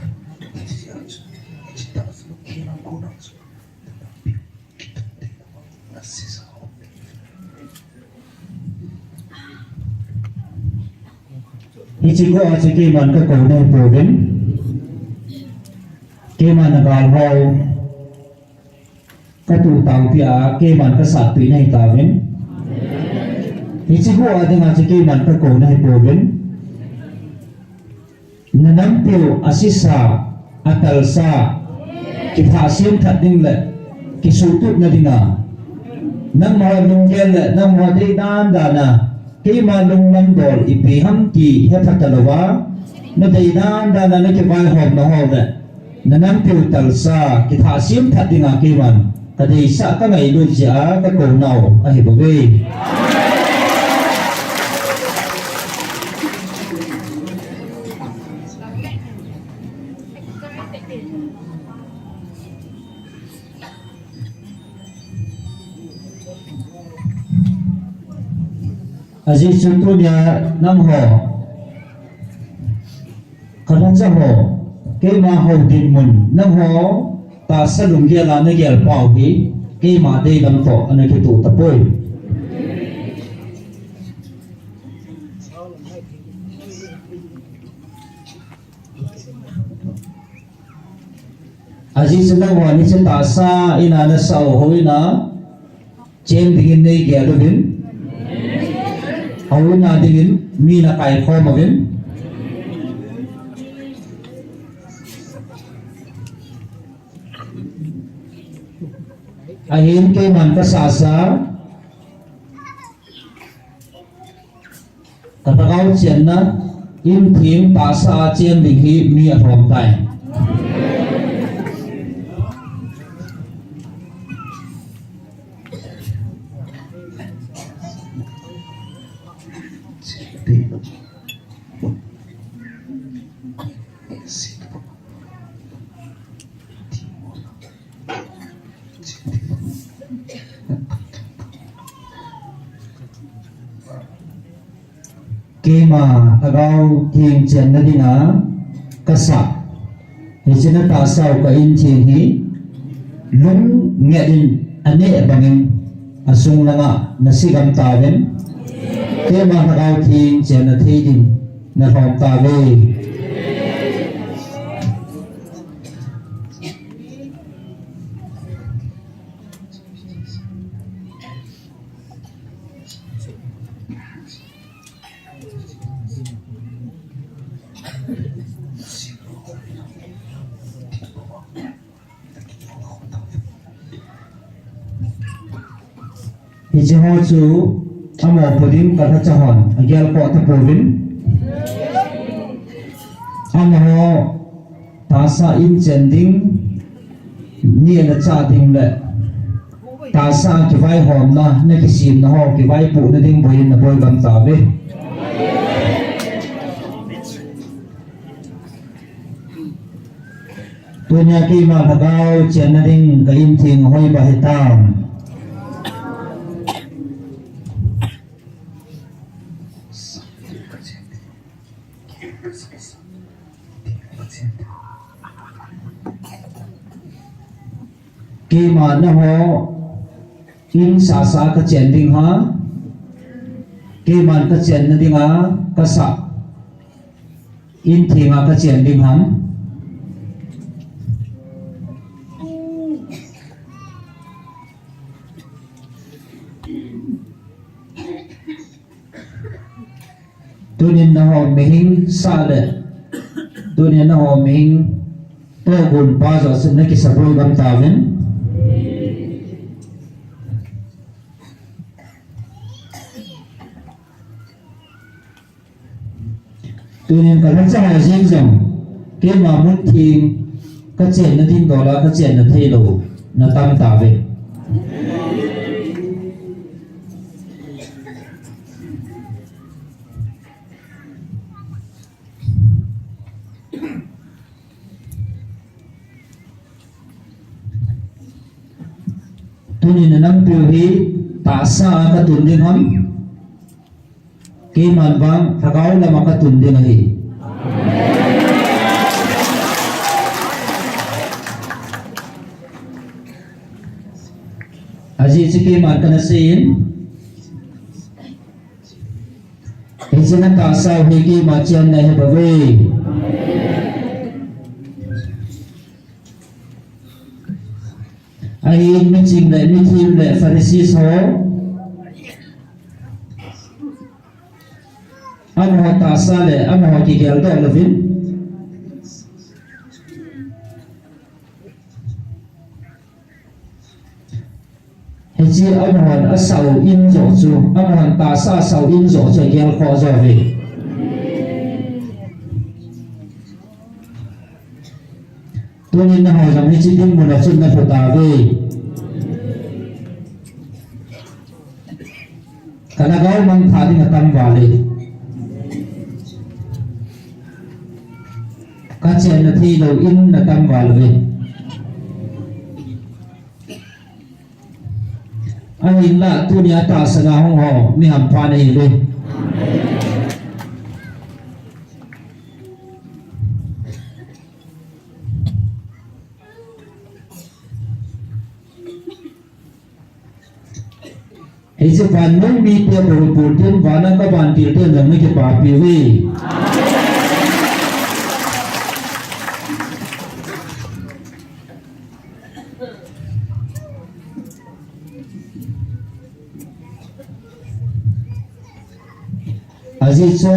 go a chu keiman kakou nahi pouvin. Keiman nagal hou katuh taupi a keiman kasatpi nahi tauvin. Hiche go a dinga chu keiman kakou nahi pouvin. Nanampiu asisa, atalsa, kithah semthat ding le kisuhtupna dinga, nangma lunggel le nangma deidan dan a keima lunglam dol ipi ham ti hepha talouva, nadeidan dan a nakivaihomna ho le nanampiu talsa kithah semthat dinga keiman kadeisah kangailut jeh a kakou nau ahibouve. Ajeh chu tunia nangho, kalhacha ho, keima hou dinmun, nangho tahsa lunggel a nagel pau hi keima deilam toh ana kitoh tapoi. Ajeh chu nangho hiche tahsa in a nasah u houin a chen dingin neigel uvin, houin a dingin mi nakaikhom uvin. Ahin keiman kasasa, kalhagao chenna, in theng tahsa a chen ding hi mi alhom tai. Keima lhagao theng chenna dinga kasah, hiche natahsa u ka in theng hi lungnget in aneh bangin asung langa nasi gam tauvin, keima lhagao theng chenna thei ding nalhom tauve. Hiche ho chu amopo ding kalhacha hon agel khoh tapouvin. Amaho tahsa in chen ding, neh le chah ding le tahsa kivaihomna, nakisemna ho kivaipohna ding boiyin naboi gam tauve. Tunia keima lhagao chenna ding ka in theng hoi ba hitam. Keima nangho in sasa kachen ding ham, keiman kachenna dinga kasah in thenga kachen ding ham. Tunin nangho mihing sah le, tunin nangho mihing tohgon pa joh chun nakisaboi gam tauvin. Tunin kalhacha ho jeng jong, keima mun theng kachenna ding dola kachenna theilou natam tauve. Tunin nanampiu hi tahsa a katun ding ham, keiman vang lhagao lama katun ding ahi. Ajeh chu keiman kana seiyin, hiche natahsa u hi keima chenna ahi bouve. Ahin miching le mithem le Pharisees ho, amaho tahsa le amaho kigeldoh louvin, hiche amahon asah u in joh chu, amahon tahsa asah u in joh chu agelkhoh jo uve. Tunin nangho jong hiche dinmun a chun nalhu tauve. Ka lhagao mangthah ding atam val e. Ka chenna theilou in atam val uve. Ahinla tunia tahsan a hung ho mi hampha nahiuve. Hiche vannoi mite bou hi pon tin, vana ka vantil ten jong nakipapi uve. Ajeh chu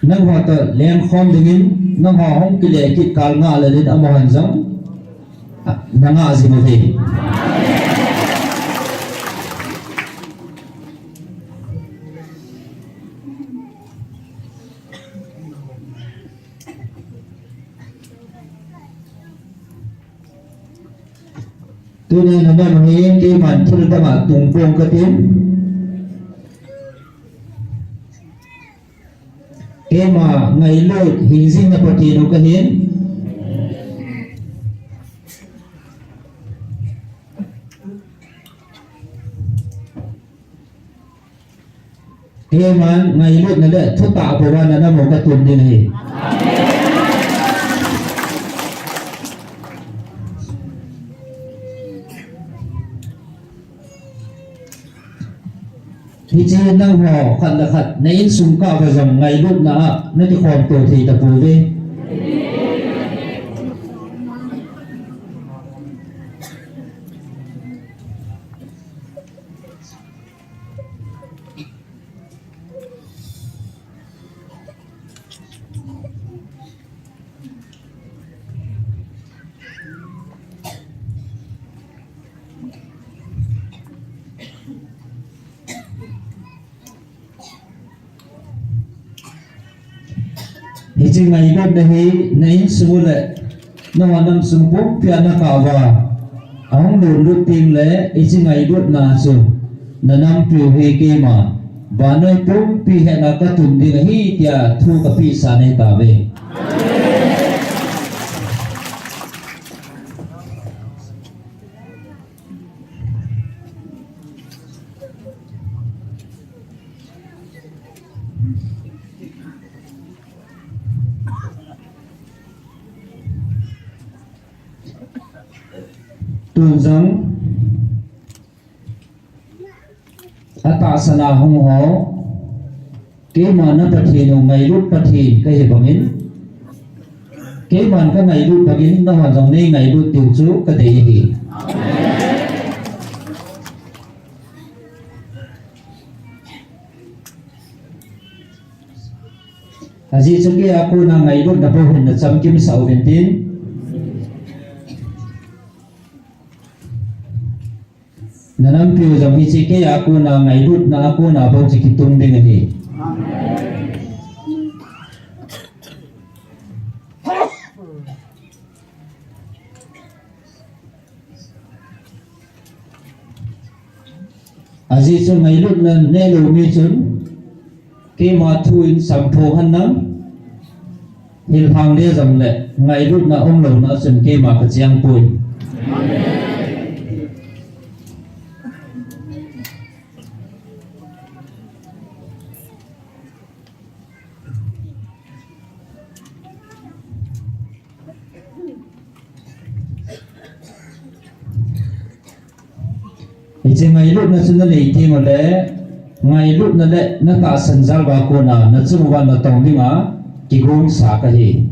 nangho toh lengkhom dingin, nangho hung kile kit kal ngah lelin amahon jong nangah jing uve. Tunin hanam hi keiman thil dang a tung pong katin. Keima ngailut hingjing na Pathen u kahin. Keiman ngailutna le thutah bou a na nam u katun ding ahi. Hiche nangho khat le khat na insung kah uva jong ngailutna a nakikhom to thei tapouve. Hiche ngailutna hi na insung u le na nam sung pumpi a nakah uva ahung lutlut teng le, hiche ngailutna chu na nampiu hi keima vannoi pumpi hetna katun ding ahi tia thu kapeh sah nahi tauve. Tun jong atahsan a hung ho, keima na Pathen u ngailut Pathen kahi bangin, keiman kangailut bangin nahon jong neingailut diu chu kadei ahi. Ajeh chu keia kona ngailutna bou hin nachamkimsah uvin tin, na nampiu jong hiche keia kona ngailutna a kona bou chu kitung ding ahi. Ajeh chu ngailutna neilou mi chun keima thu in samphong henlang, hilhang le jongle ngailutna umlouna chun keima kacheng poi. Hiche ngailutna chu nanei teng uleh, ngailutna le natahsan jal uva kona nachung uva natong dinga kigongsa kahi.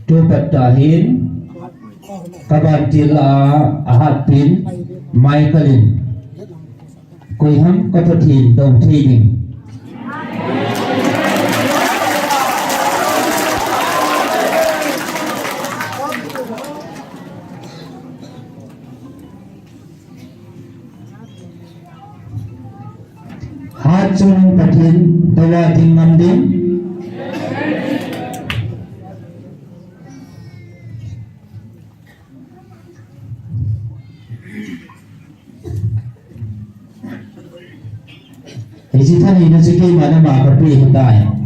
Tupat tah hin, kavantil a, ahatpen, Michael in, koiham ka Pathen dou thei ding. Hatchungnung Pathen dou a ding ngam ding. Hiche thaneina chu keima nama kapeh ahitai.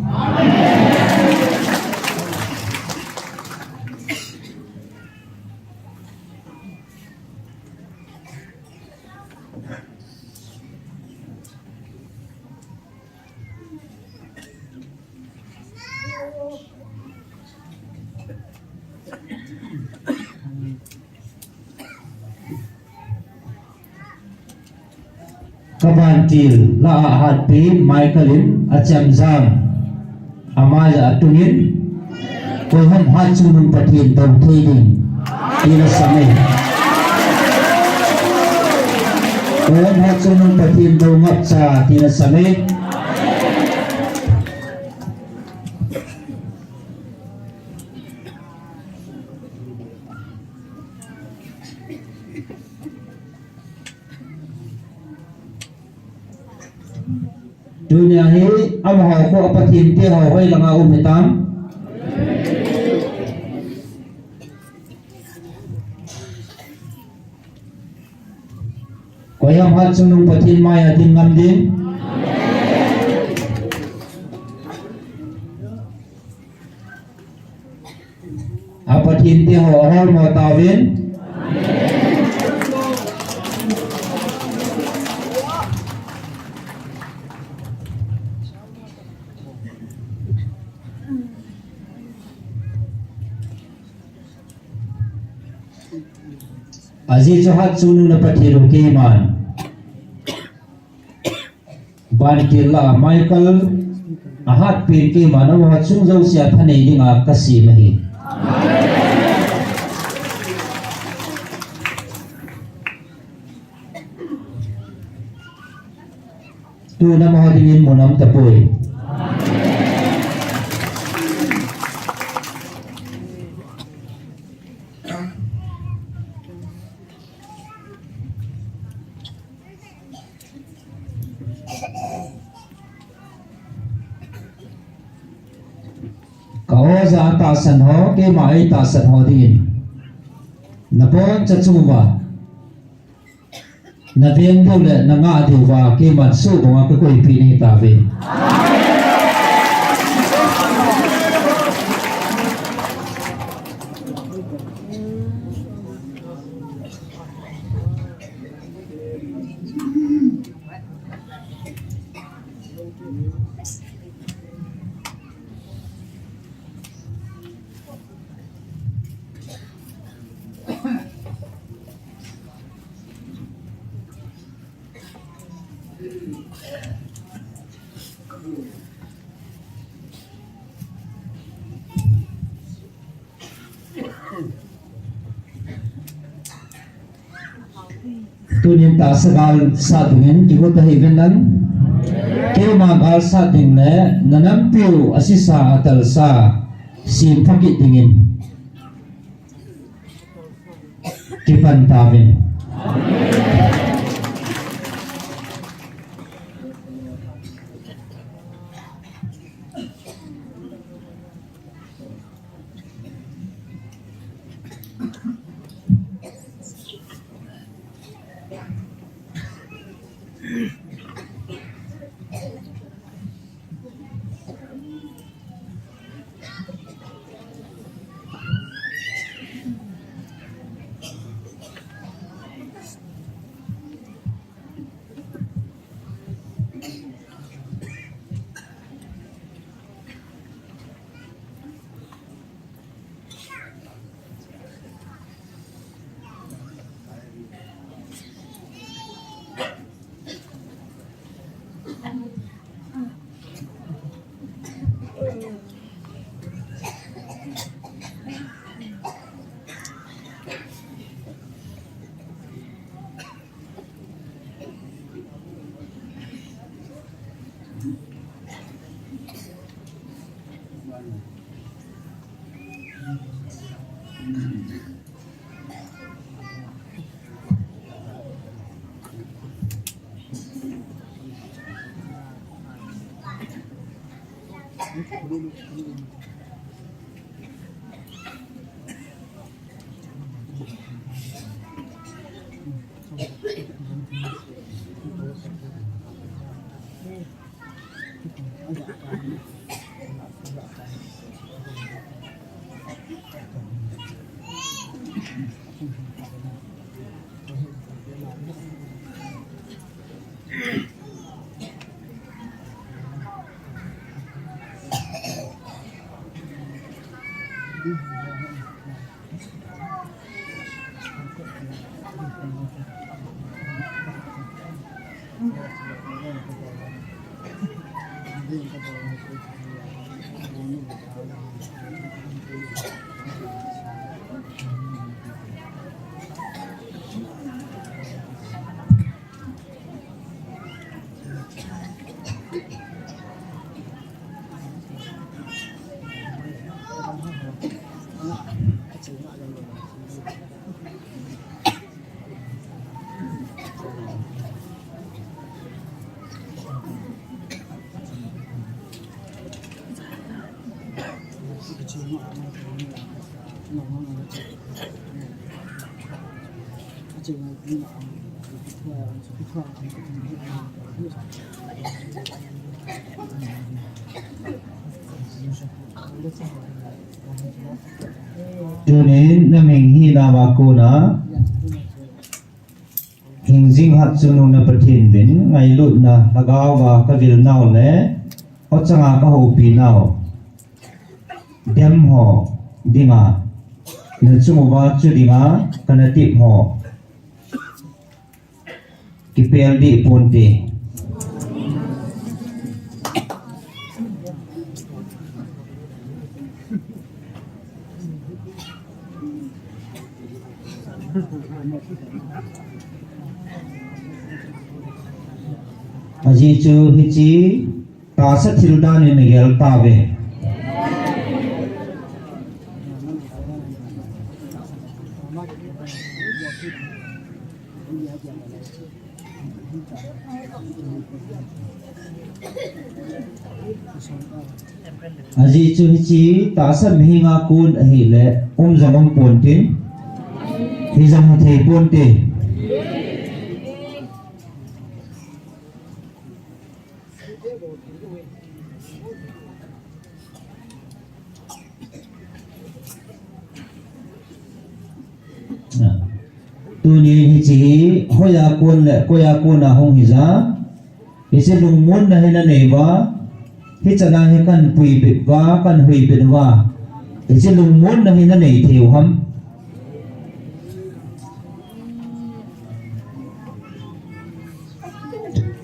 Kavantil lah a ahatpen Michael in achemjam. Amai a tungin, koiham Hatchungnung Pathen dou thei ding, tina same. Koiham Hatchungnung Pathen dou ngapcha, tina same. Tunia hi amaho khu a Pathen te ho hoilanga um hitam? Koiham Hatchungnung Pathen maiya ding ngam ding? A Pathen te ho aholmo tauvin. Ajeh chu Hatchungnung na Pathen u keiman. Vantil lah a Michael ahatpen keiman amaho chung jousea thanei dinga kasem ahi. Tun amaho dingin mun aum tapoi. Ka oja tahsan ho, keima eitahsan ho dingin, naboncha chung uva naveng diu le nangah diu va keiman soh banga kakoipeh nahi tauve. Tunin tahsa gal sat dingin kigot ahi ven lang. Keima gal sat ding le nanampiu asisa atalsa sempha kit dingin kipan tauvin. Tunin naming hi nava kona hingjing hatchungnung na Pathen din ngailutna lhagao va kavil nau le, o changa kahoupi nau. Dem ho dinga, nachung uva chu dinga, kana tip ho kipel dih ponte. Ajeh chu hiche tahsa thil dan in nagel tauve. Ajeh chu hiche tahsa mihinga kon ahile, um jong um ponte, hi jong hi thei ponte. Tuni hiche hi hoiya kon le koiya kona hung hija, hiche lungmonna hi nanei uva, hichana hi kahin puipeh uva, kahin huipeh uva, hiche lungmonna hi nanei thei u ham?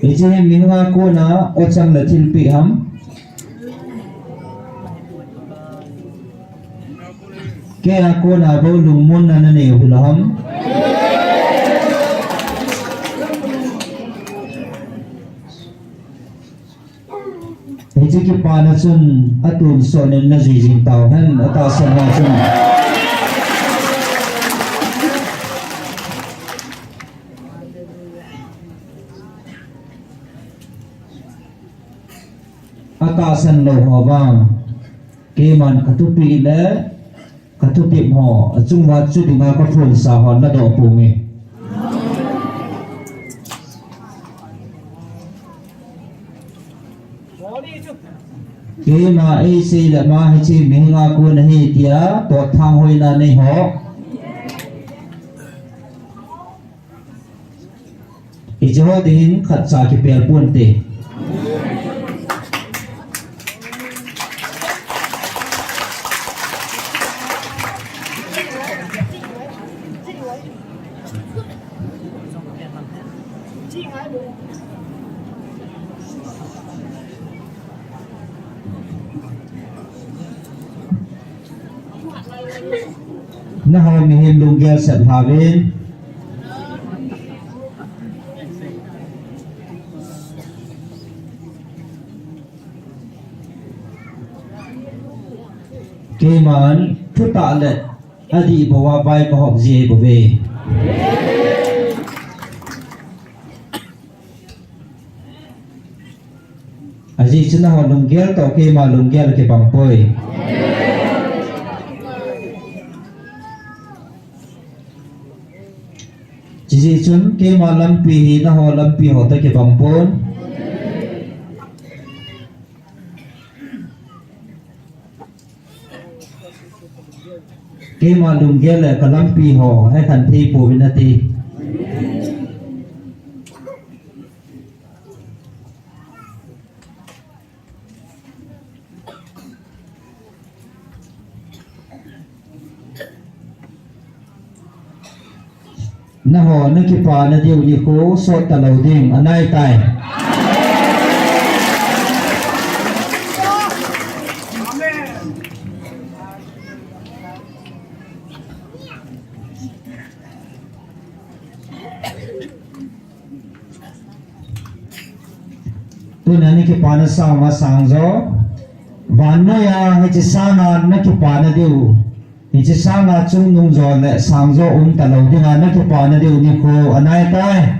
Hiche hi mihinga kona o chang le thilpeh ham? Keiya kona bou lungmonna nanei u hilou ham? Hiche kipana chun atonsot in najui jing tauhen, atahsan ho chun. Atahsan lou ho vang, keiman kathupeh le kathutep ho, achunguva chu dinga kaphonsa ho nadoh ponge. Keima eisei le ama hiche mihinga kon ahi tia tohthang hoina nei ho. Hiche ho dingin khatcha kipel ponte. Nangho mihem lunggel sep lhauvin. Keiman thutah le adih bou a vai kahop ji ahi bouve. Ajeh chu nangho lunggel toh keima lunggel kibang poi. Chujeh chun keima lampi hi nangho lampi ho toh kibang pon. Keima lunggel le kalampi ho hekhen thei pouvin ati. Nangho nakipana diu nikho sot talou ding anaitai. Tuna nakipana sang uva sang jo. Vannoiya hiche sanga nakipana diu. Hiche sanga chungnung jo le sang jo um talou dinga nakipana diu nikho anaitai.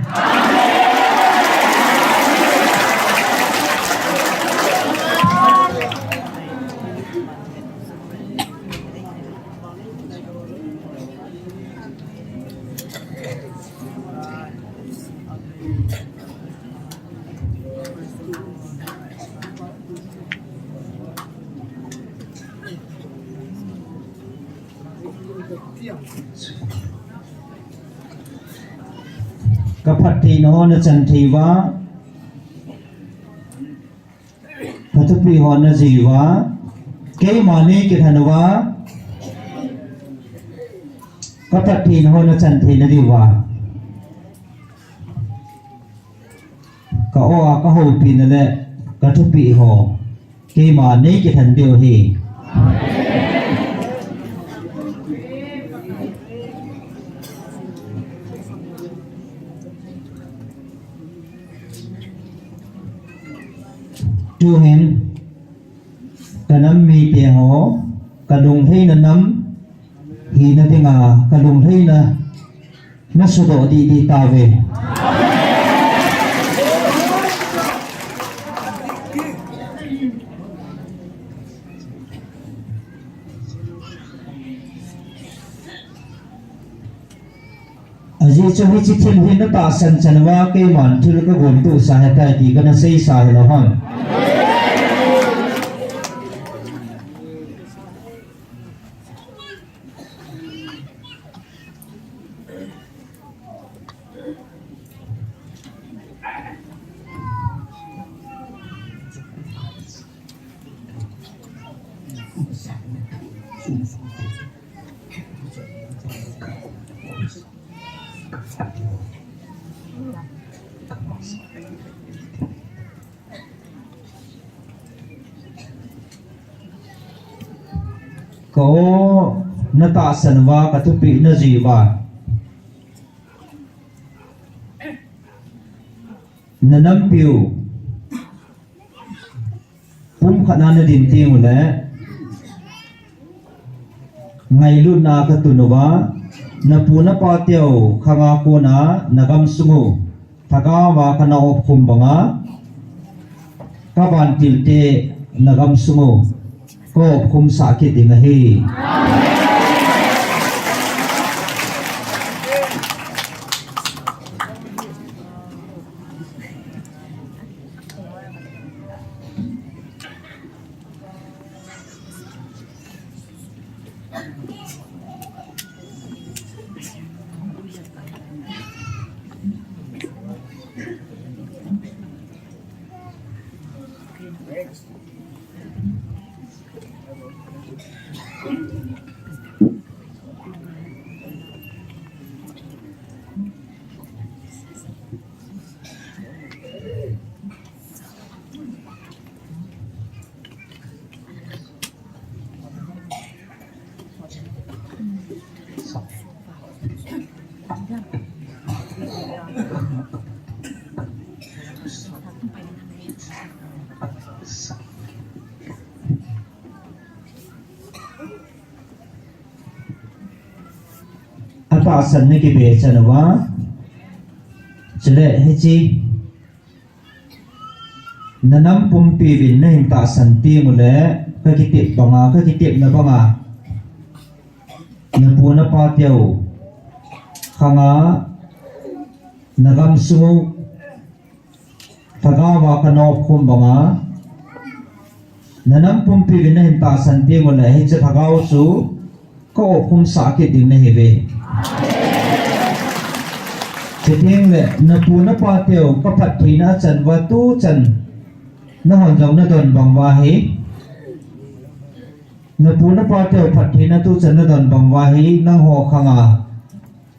Kaphattheina ho nachan thei uva, kathupeh ho najui uva, keima neikithen uva, kaphattheina ho nachan theina diuva, ka-o a kahoupina le kathupeh ho keima neikithen diu ahi. Tuhin kanam mite ho, kalungheina nam hina dinga kalungheina nasudoh didi tauve. Ajeh chu hiche thil hi natahsan chan uva keiman thil kagontohsa ahitai ti kana seisa hilou ham. Ka-o natahsan uva, kathupeh najui uva, nanampiu pumkhatna nadin tengule ngailutna katun uva, napu napateu khanga kona nagamsungu thagauva kana opkhum banga, kavantilte nagamsungu kaopkhumsah kit ding ahi. Atahsan na kibe chan uva. Chule hiche. Na nam pumpi uvin na hin tahsan teng uleh, ka kitep banga, ka kitepna banga. Na pu na pa teu. Khanga, na gamsung u. Lhagao a ka nop khum banga. Na nam pumpi uvin na hin tahsan teng uleh, hiche lhagao chu ka op khum sah kit ding nahi uve. Chuteng le, na pu na pa teu, ka phattheina chan uva tu chan, na hon jong na don bang uva hi. Na pu na pa teu phattheina tu chan na don bang uva hi, nangho khanga.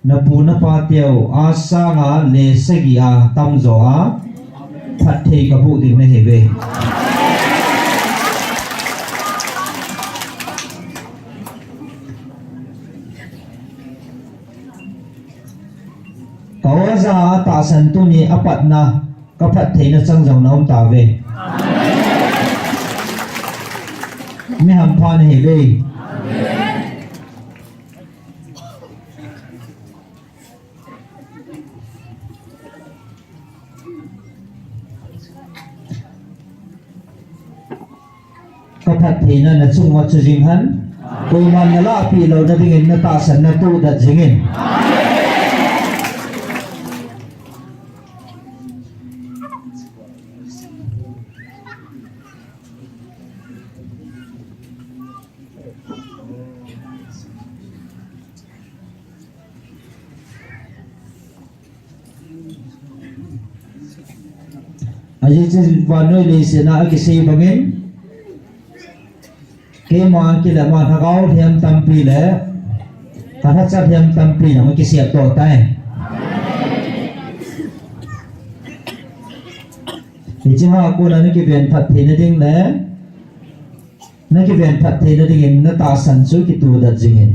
Na pu na pa teu, a sanga le sagi a tamjo a, phatthei ka boh ding nahi uve. Ka oja a tahsan tuni a patna, ka phattheina chang jong na um tauve. Mi hampha nahi uve. Ka phattheina na chung uva chu jing hen. Koiman na lahpeh louna dingin na tahsan na tohdat jingin. Ajeh chu vannoi leiset a akisei bangin, keima kile ma lhagao lhem tampi le, ka lhacha lhem tampi jong akisei toh tai. Hiche a kona na kiven phattheina ding le, na kiven phattheina dingin na tahsan chu kitohdat jingin.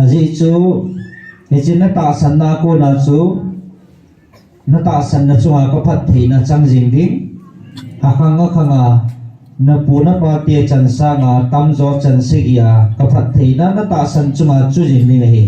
Ajeh chu, hiche na tahsan na kona chu, na tahsan na chunga ka phattheina chang jing ding. Akhang akhanga, na pu na pa te chan sanga tamjo chan sagi a ka phattheina na tahsan chunga chu jing ding ahi.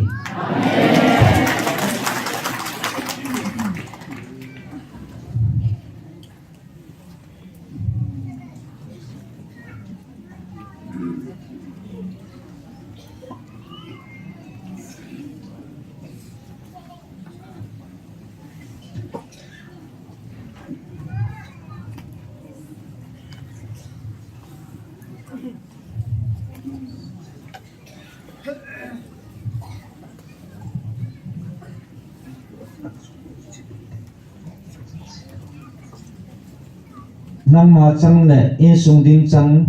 Nangma chang le insung ding chang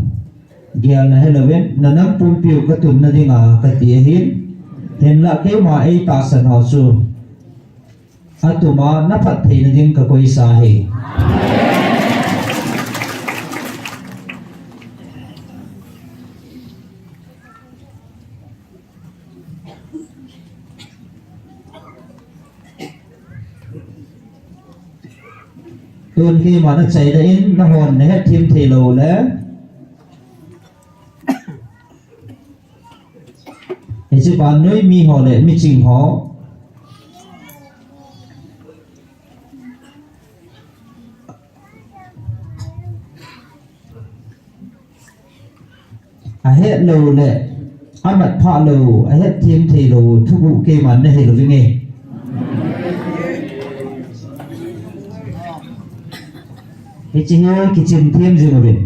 gel na helouvin, na nam pumpiu ka tunna dinga kati ahin, hinlah keima ei tahsan ho chu atuma na phattheina ding ka koisa ahi. Tun keima na chaina in nahon na hetthem thei lou le. Hiche vannoi mi ho le miching ho. Ahet lou le, amat phah lou, ahetthem thei lou, thuguh keiman na hilou vinge. Hiche hi kichim them jing uvin.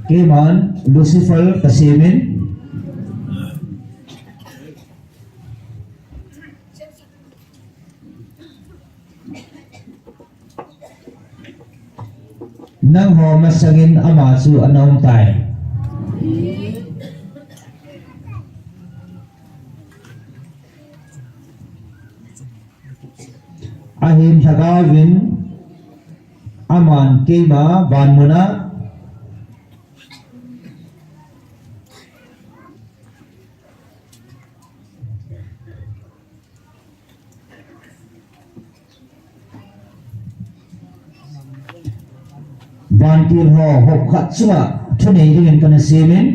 Keiman Lucifer ka semin, Nangho masangin ama chu ana um tai. Ahin Lhagaovin aman keima van muna Vantil ho hop khat chunga thunei dingin kana semin.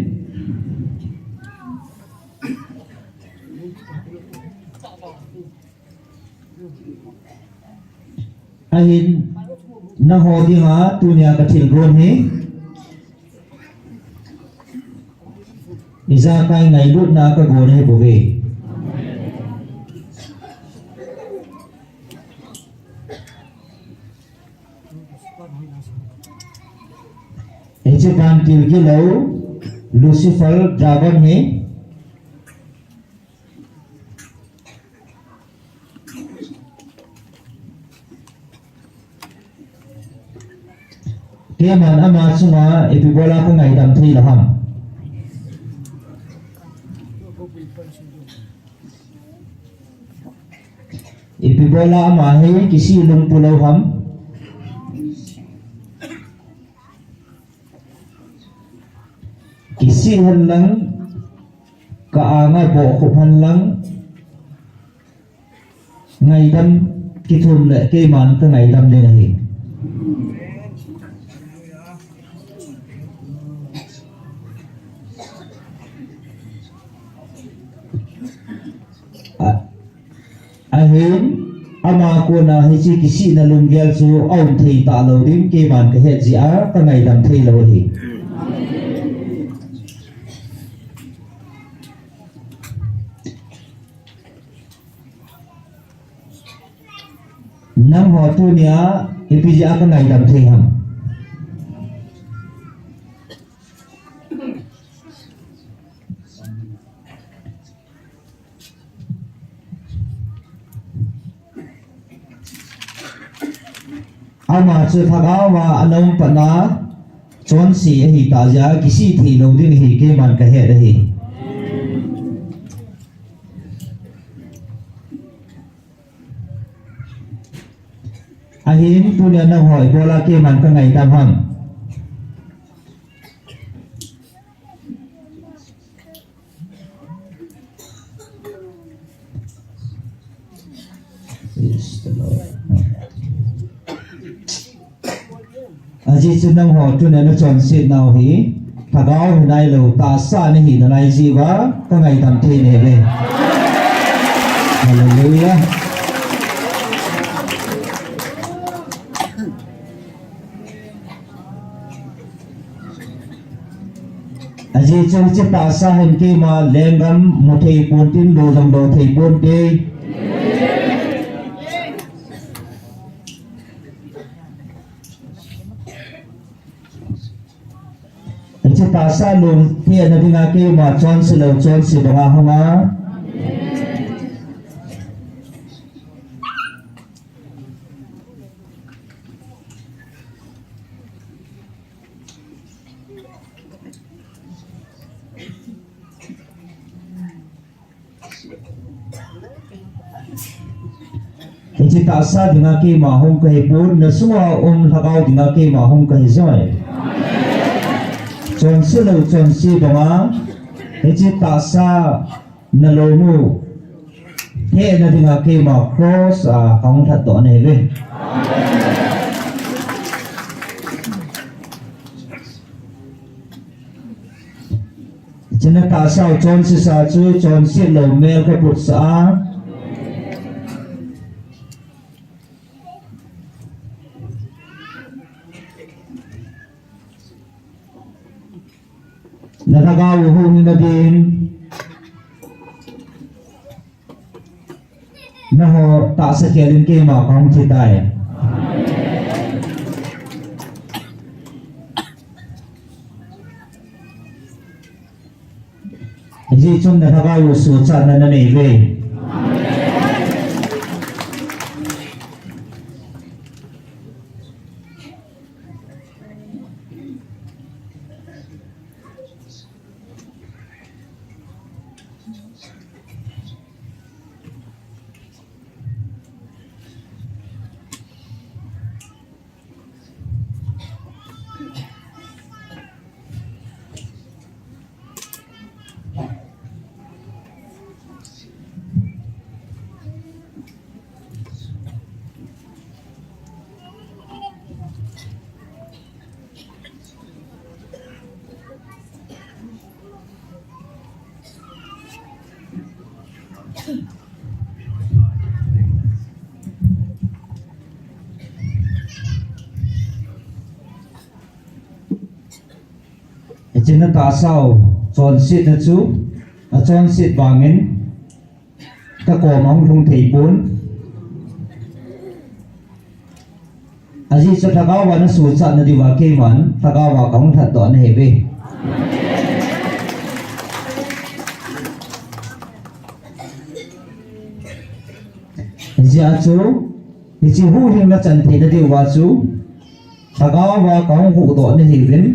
Ahin nangho dinga tunia kathilgon hi ijakai ngailutna kagon ahi bouve. Hiche vantil gilou Lucifer dragon hi keiman ama chunga ipi bola kangaidam thei lou ham? Ipi bola ama hi kisih lungpu lou ham? Kisih henlang, ka anga bohkhup henlang, ngaidam kithum le keiman kangaidam ding ahi. A, ahin, ama kona hiche kisihna lunggel chu aum thei talou ding keiman kahet jeh a kangaidam thei lou ahi. Nangho tunia ipi jeh a kangaidam thei ham? Ama chu lhagaova ana um patna chonse ahitah jeh a kisih thei lou ding ahi keiman kahet ahi. Ahin tunia nangho ibola keiman kangaidam ham? Praise the Lord. Ajeh chu nangho tunia nachonset nau hi lhagao hinailou tahsa nahi nalai jeh uva kangaidam thei nahiuve. Hallelujah. Ajeh chu hiche tahsa hin keima lenggam mu thei ponte, lo jong lo thei ponte. Hiche tahsa lungthim na dinga keima chonse lou chonse banga hung a. Hiche tahsa dinga keima hung kahipon, nasunga um lhagao dinga keima hung kahi joi. Chonse lou chonse banga, hiche tahsa nalou mu thei na dinga keima cross a kahung lhatdoh nahiuve. Hiche tahsa u chonsesa chu chonset lou mel kaputsah a. Na lhagao u huhhing nadin. Nangho tahsa khel in keima kahung thi tai. Hijeh chun na lhagao u suhchatna nanei uve. Hiche natahsau chonsetna chu, achonset vangin kakoma hung lhung thei pon. Ajeh chu lhagao a nasuhchatna diuva keiman lhagao a kahung lhatdoh nahiuve. Hijeh a chu, hiche huhhingna chan theina diuva chu, lhagao a kahung huhdoh nahiuvin,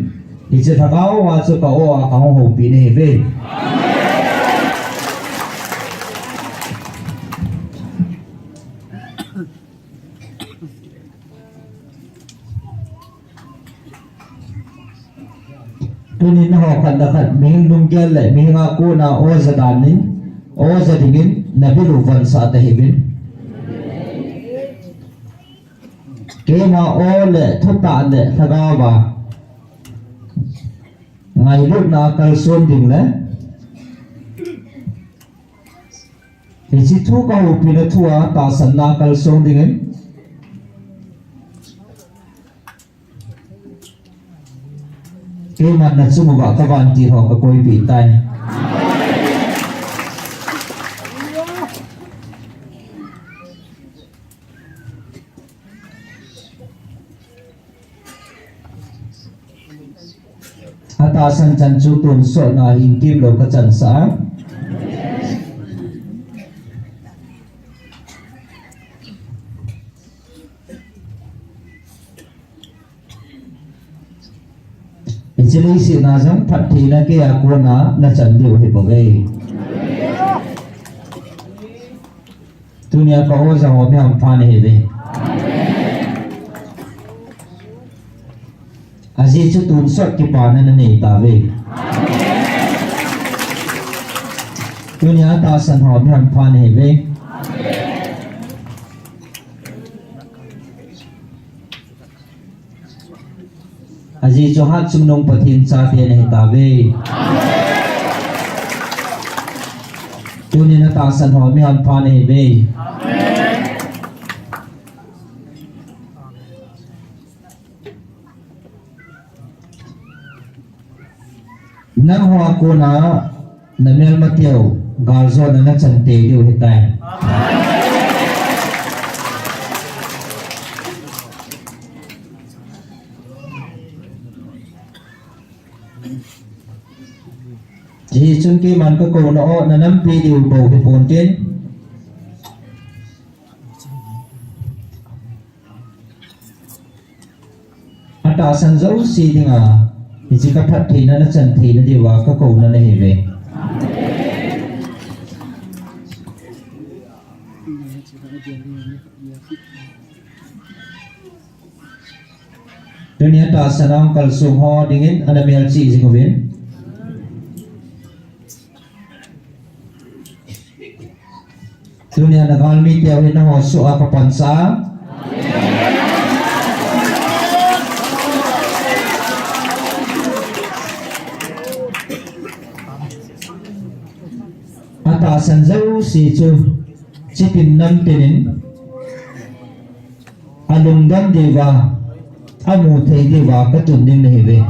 hiche lhagao a chu ka-o a kahung houpi nahiuve. Tunin nangho khat le khat mihing lunggel le mihing a kona oja danin, oja dingin nabil u vonsah tahiuvin. Keima o le thutah le lhagao a ngailutna kalson ding le hiche thu kahoupina thua tahsanna kalsong dingin, keiman nachung uva kavantil ho kakoipeh tai. Atahsan chan chu tonsotna hin kimlou kachansah a. Hiche leiset a jong phattheina keia kona nachan diu ahibouve. Tunia ka-oja ho mihampha nahiuve. Ajeh chu tonsot kipana nanei tauve. Tunia tahsan ho mihampha nahiuve. Ajeh chu hatchungnung Pathen chate nahitauve. Tunin atahsan ho mihampha nahiuve. Nangho a kona namelmateu galjona nachan tei diu ahitai. Hichun keiman kakouna o nanampi diu bou hiponte. Atahsan jouse dinga hiche kaphattheina nachan theina diuva kakouna nahiuve. Tunia tahsan a kalsong ho dingin ana melchih jing uvin. Tunia nagalmi teu hi nangho soh a kapansah a. Atahsan jouse chu chitin namtinin alungdon diuva, amu thei diuva katun ding nahiuve.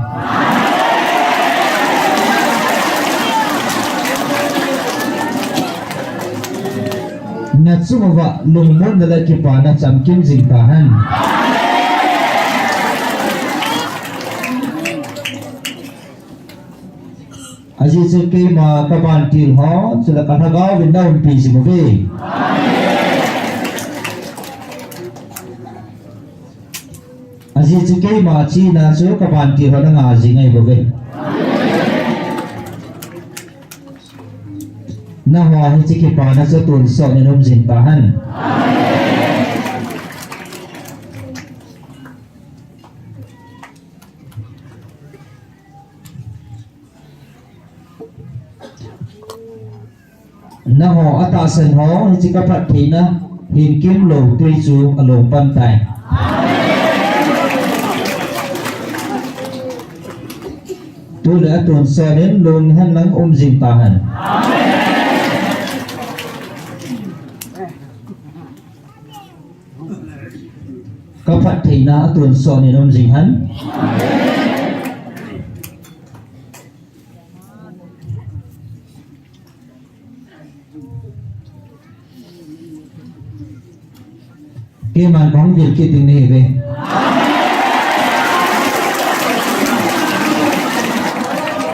Nachung uva lungmonna le kipana chamkim jing tahen. Ajeh chu keima kavantil ho chule kalhagao vin naumpi jing uve. Ajeh chu keima china chu kavantil ho nanga jing ahibouve. Nangho hiche kipana chu tonsot in um jing tahen. Nangho atahsan ho, hiche kaphattheina hin kimlou tui chu along pan tai. Tule atonsot in lunghan lang um jing tahen. Kaphattheina atonsot in um jing hen. Keiman kahung vil kit ding nahiuve.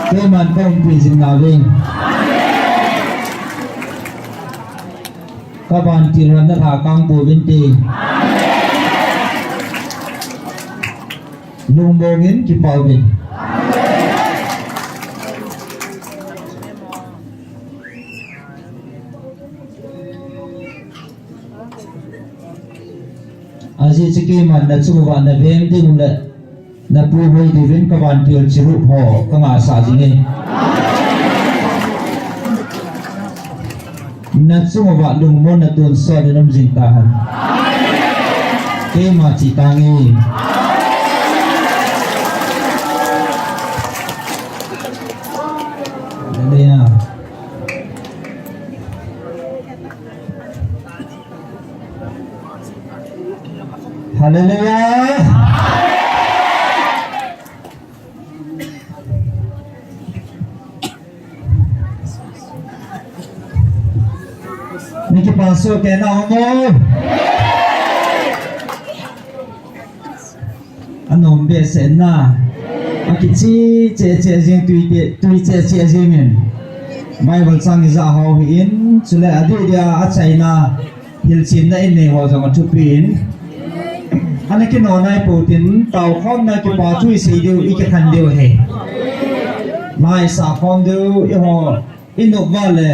Keiman kahung pi jing nauve. Kavantil hon nalhakang pouvinte. Lungmong in kipah uvin. Ajeh chu keiman nachung uva naveng ding le napuihoi diuvin kavantil chirup ho kangahsah jinge. Nachung uva lungmonna tonsot in um jing tahen. Keima chi tange. Hallelujah. Hallelujah. Niki pastor kena homo. Anom behseh na. Akichi che che jing tui te, tui che che jing in. Bible chang ija hou hi in, chule adih dia achaina. Hilchetna in nei ho jong athupi in. Ana kino nai pou tin, taokhomna kipa thu isei diu, ikikhen diu ahi. Mai sa khom diu, eiho, inop uva le,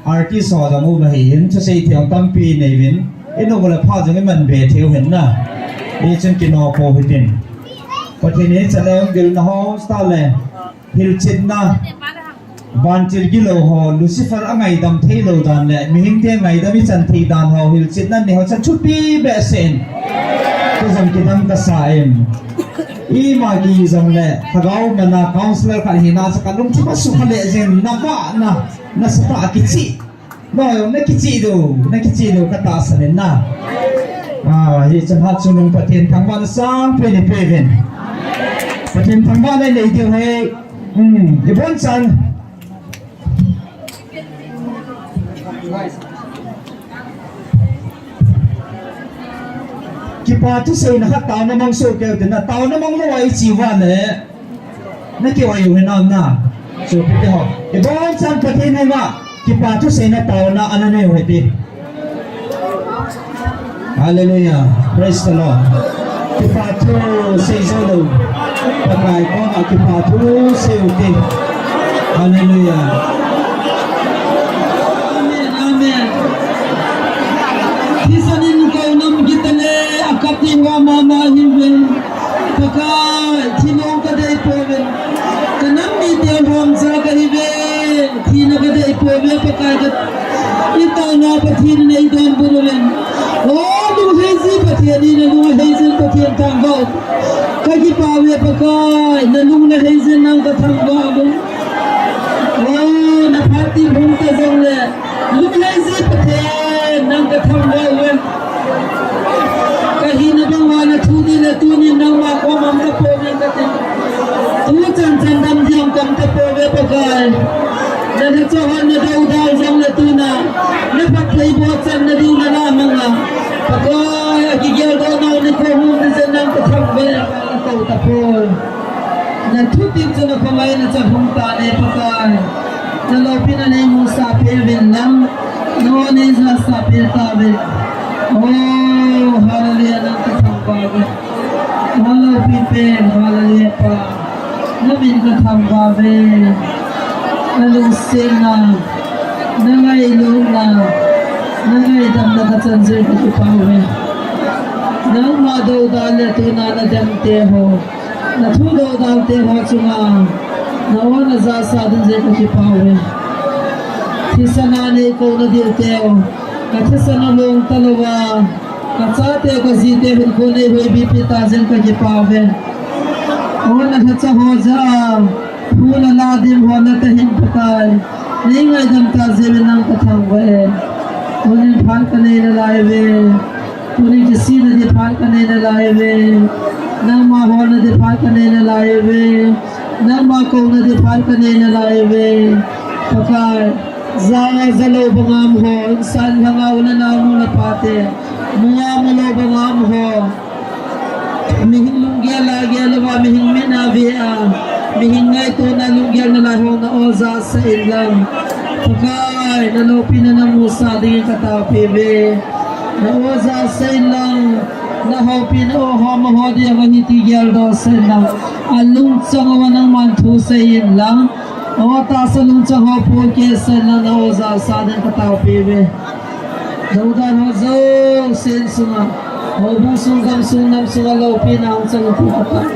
artist ho jong uva hi in, thusei thei tampi nei uvin, inop uva le pha jong iman be thei u hin na. Hichun kino pou hitin. Pathen in chaleng gilna ho, star le. Hilchetna, vantil gilou ho, Lucifer angaidam theilou dan le, mihemte ngaidam ichan thei dan ho, hilchetna nei ho chu athupi behseh in. Tujong kidam kasa in. Ima kijong le, lhagao mana councillor khat hina chu kalungthim asukha leh jeng in, navahna, nasatah a kichih. Noi, nakichih diu, nakichih diu katahsan in na. Ah, hichun hatchungnung Pathen thangvahna sangpen ipeuvin. Pathen thangvahna inei diu ahi. Hmm, ibonchan. Kipa thuseina khat taona mang soh keu tin na, taona mang lou a iche uva le. Nakioi u hinam na. Sopite ho. Ibonchan Pathen henga kipa thuseina taona ana nei u hite. Hallelujah. Praise the Lord. Kipa thusei jou lou. Pakai koma kipa thusei u hite. Hallelujah. Amen. Amen. Thisan in kou nam kit le, akap ding uva mama hiuve. Pakai, thilong kadei pouve. Kanam mite lhomcha kahiuve. Thina kadei pouve, Pakai ka. Itaona Pathen in eidonbut uve. O, lunghei jing Pathen, nalung ahei jing Pathen thangvah. Kakipah uve Pakai, nalung nahei jing nang kathangvah uve. O, naphat teng hung ta jongle. Lunghei jing Pathen, nang kathangvah uve. Kahina bang uva nathu ding le tunin nangma koma um tapouve kati. Tuchan chan damjing um tapouve Pakai. Nalhacha hon nadou dal jongle tuna. Naphattheiboh channa diu nalamang a. Pakai, akigeldoh nau nikho hung ding jeh in nang kathangvah uve, kakou tapoi. Nathupeh chu nakho maina chan hung tane Pakai. Naloupina neimusah peh uvin lang. Nangho neijasah peh tauvin. Oh, hallelujah, nang kathangvah uve. Naloupina pen, hallelujah Pa. Namin kathangvah uve. Nalungsetna. Nangailutna, nangaidamna kachan jeh in kakipah uve. Nangma doudal le tuna nadem te ho, nathu doudal te ho chunga, na-o najahsah ding jeh in kakipah uve. Thisan a neikouna diu teu, kathisan u long talouva, kachate kajite hinkho neihoibipi tah jeh in kakipah uve. O nalhacha ho jah a, phu nala dim ho natahin Pakai, neingaidam tah jeh in nang kathangvah e. Tunin phat kanei nalai uve. Tunin kisihna di phat kanei nalai uve. Nangma holna di phat kanei nalai uve. Nangma kouna di phat kanei nalai uve. Pakai, jao jalou banga um ho, insung lhanga u le nao nu le pate, mu a mulou banga um ho, mihing lunggel a gel uva, mihing mit a ve a, mihing ngaitona lunggel nalai ho na-o jahsah inlang, Pakai, naloupina namusah dingin kataopeh uve. Na-o jahsah inlang, nahoupina o ho amaho dia ahiti geldohsah inlang, alungchang uva nangman thu sei inlang, o tahsa lungchang ho pohkehsah inlang, na-o jahsah dingin kataopeh uve. Doudal ho jousen sunga, houbung sung, gamsung, namsunga loupina hung chang in thu katah.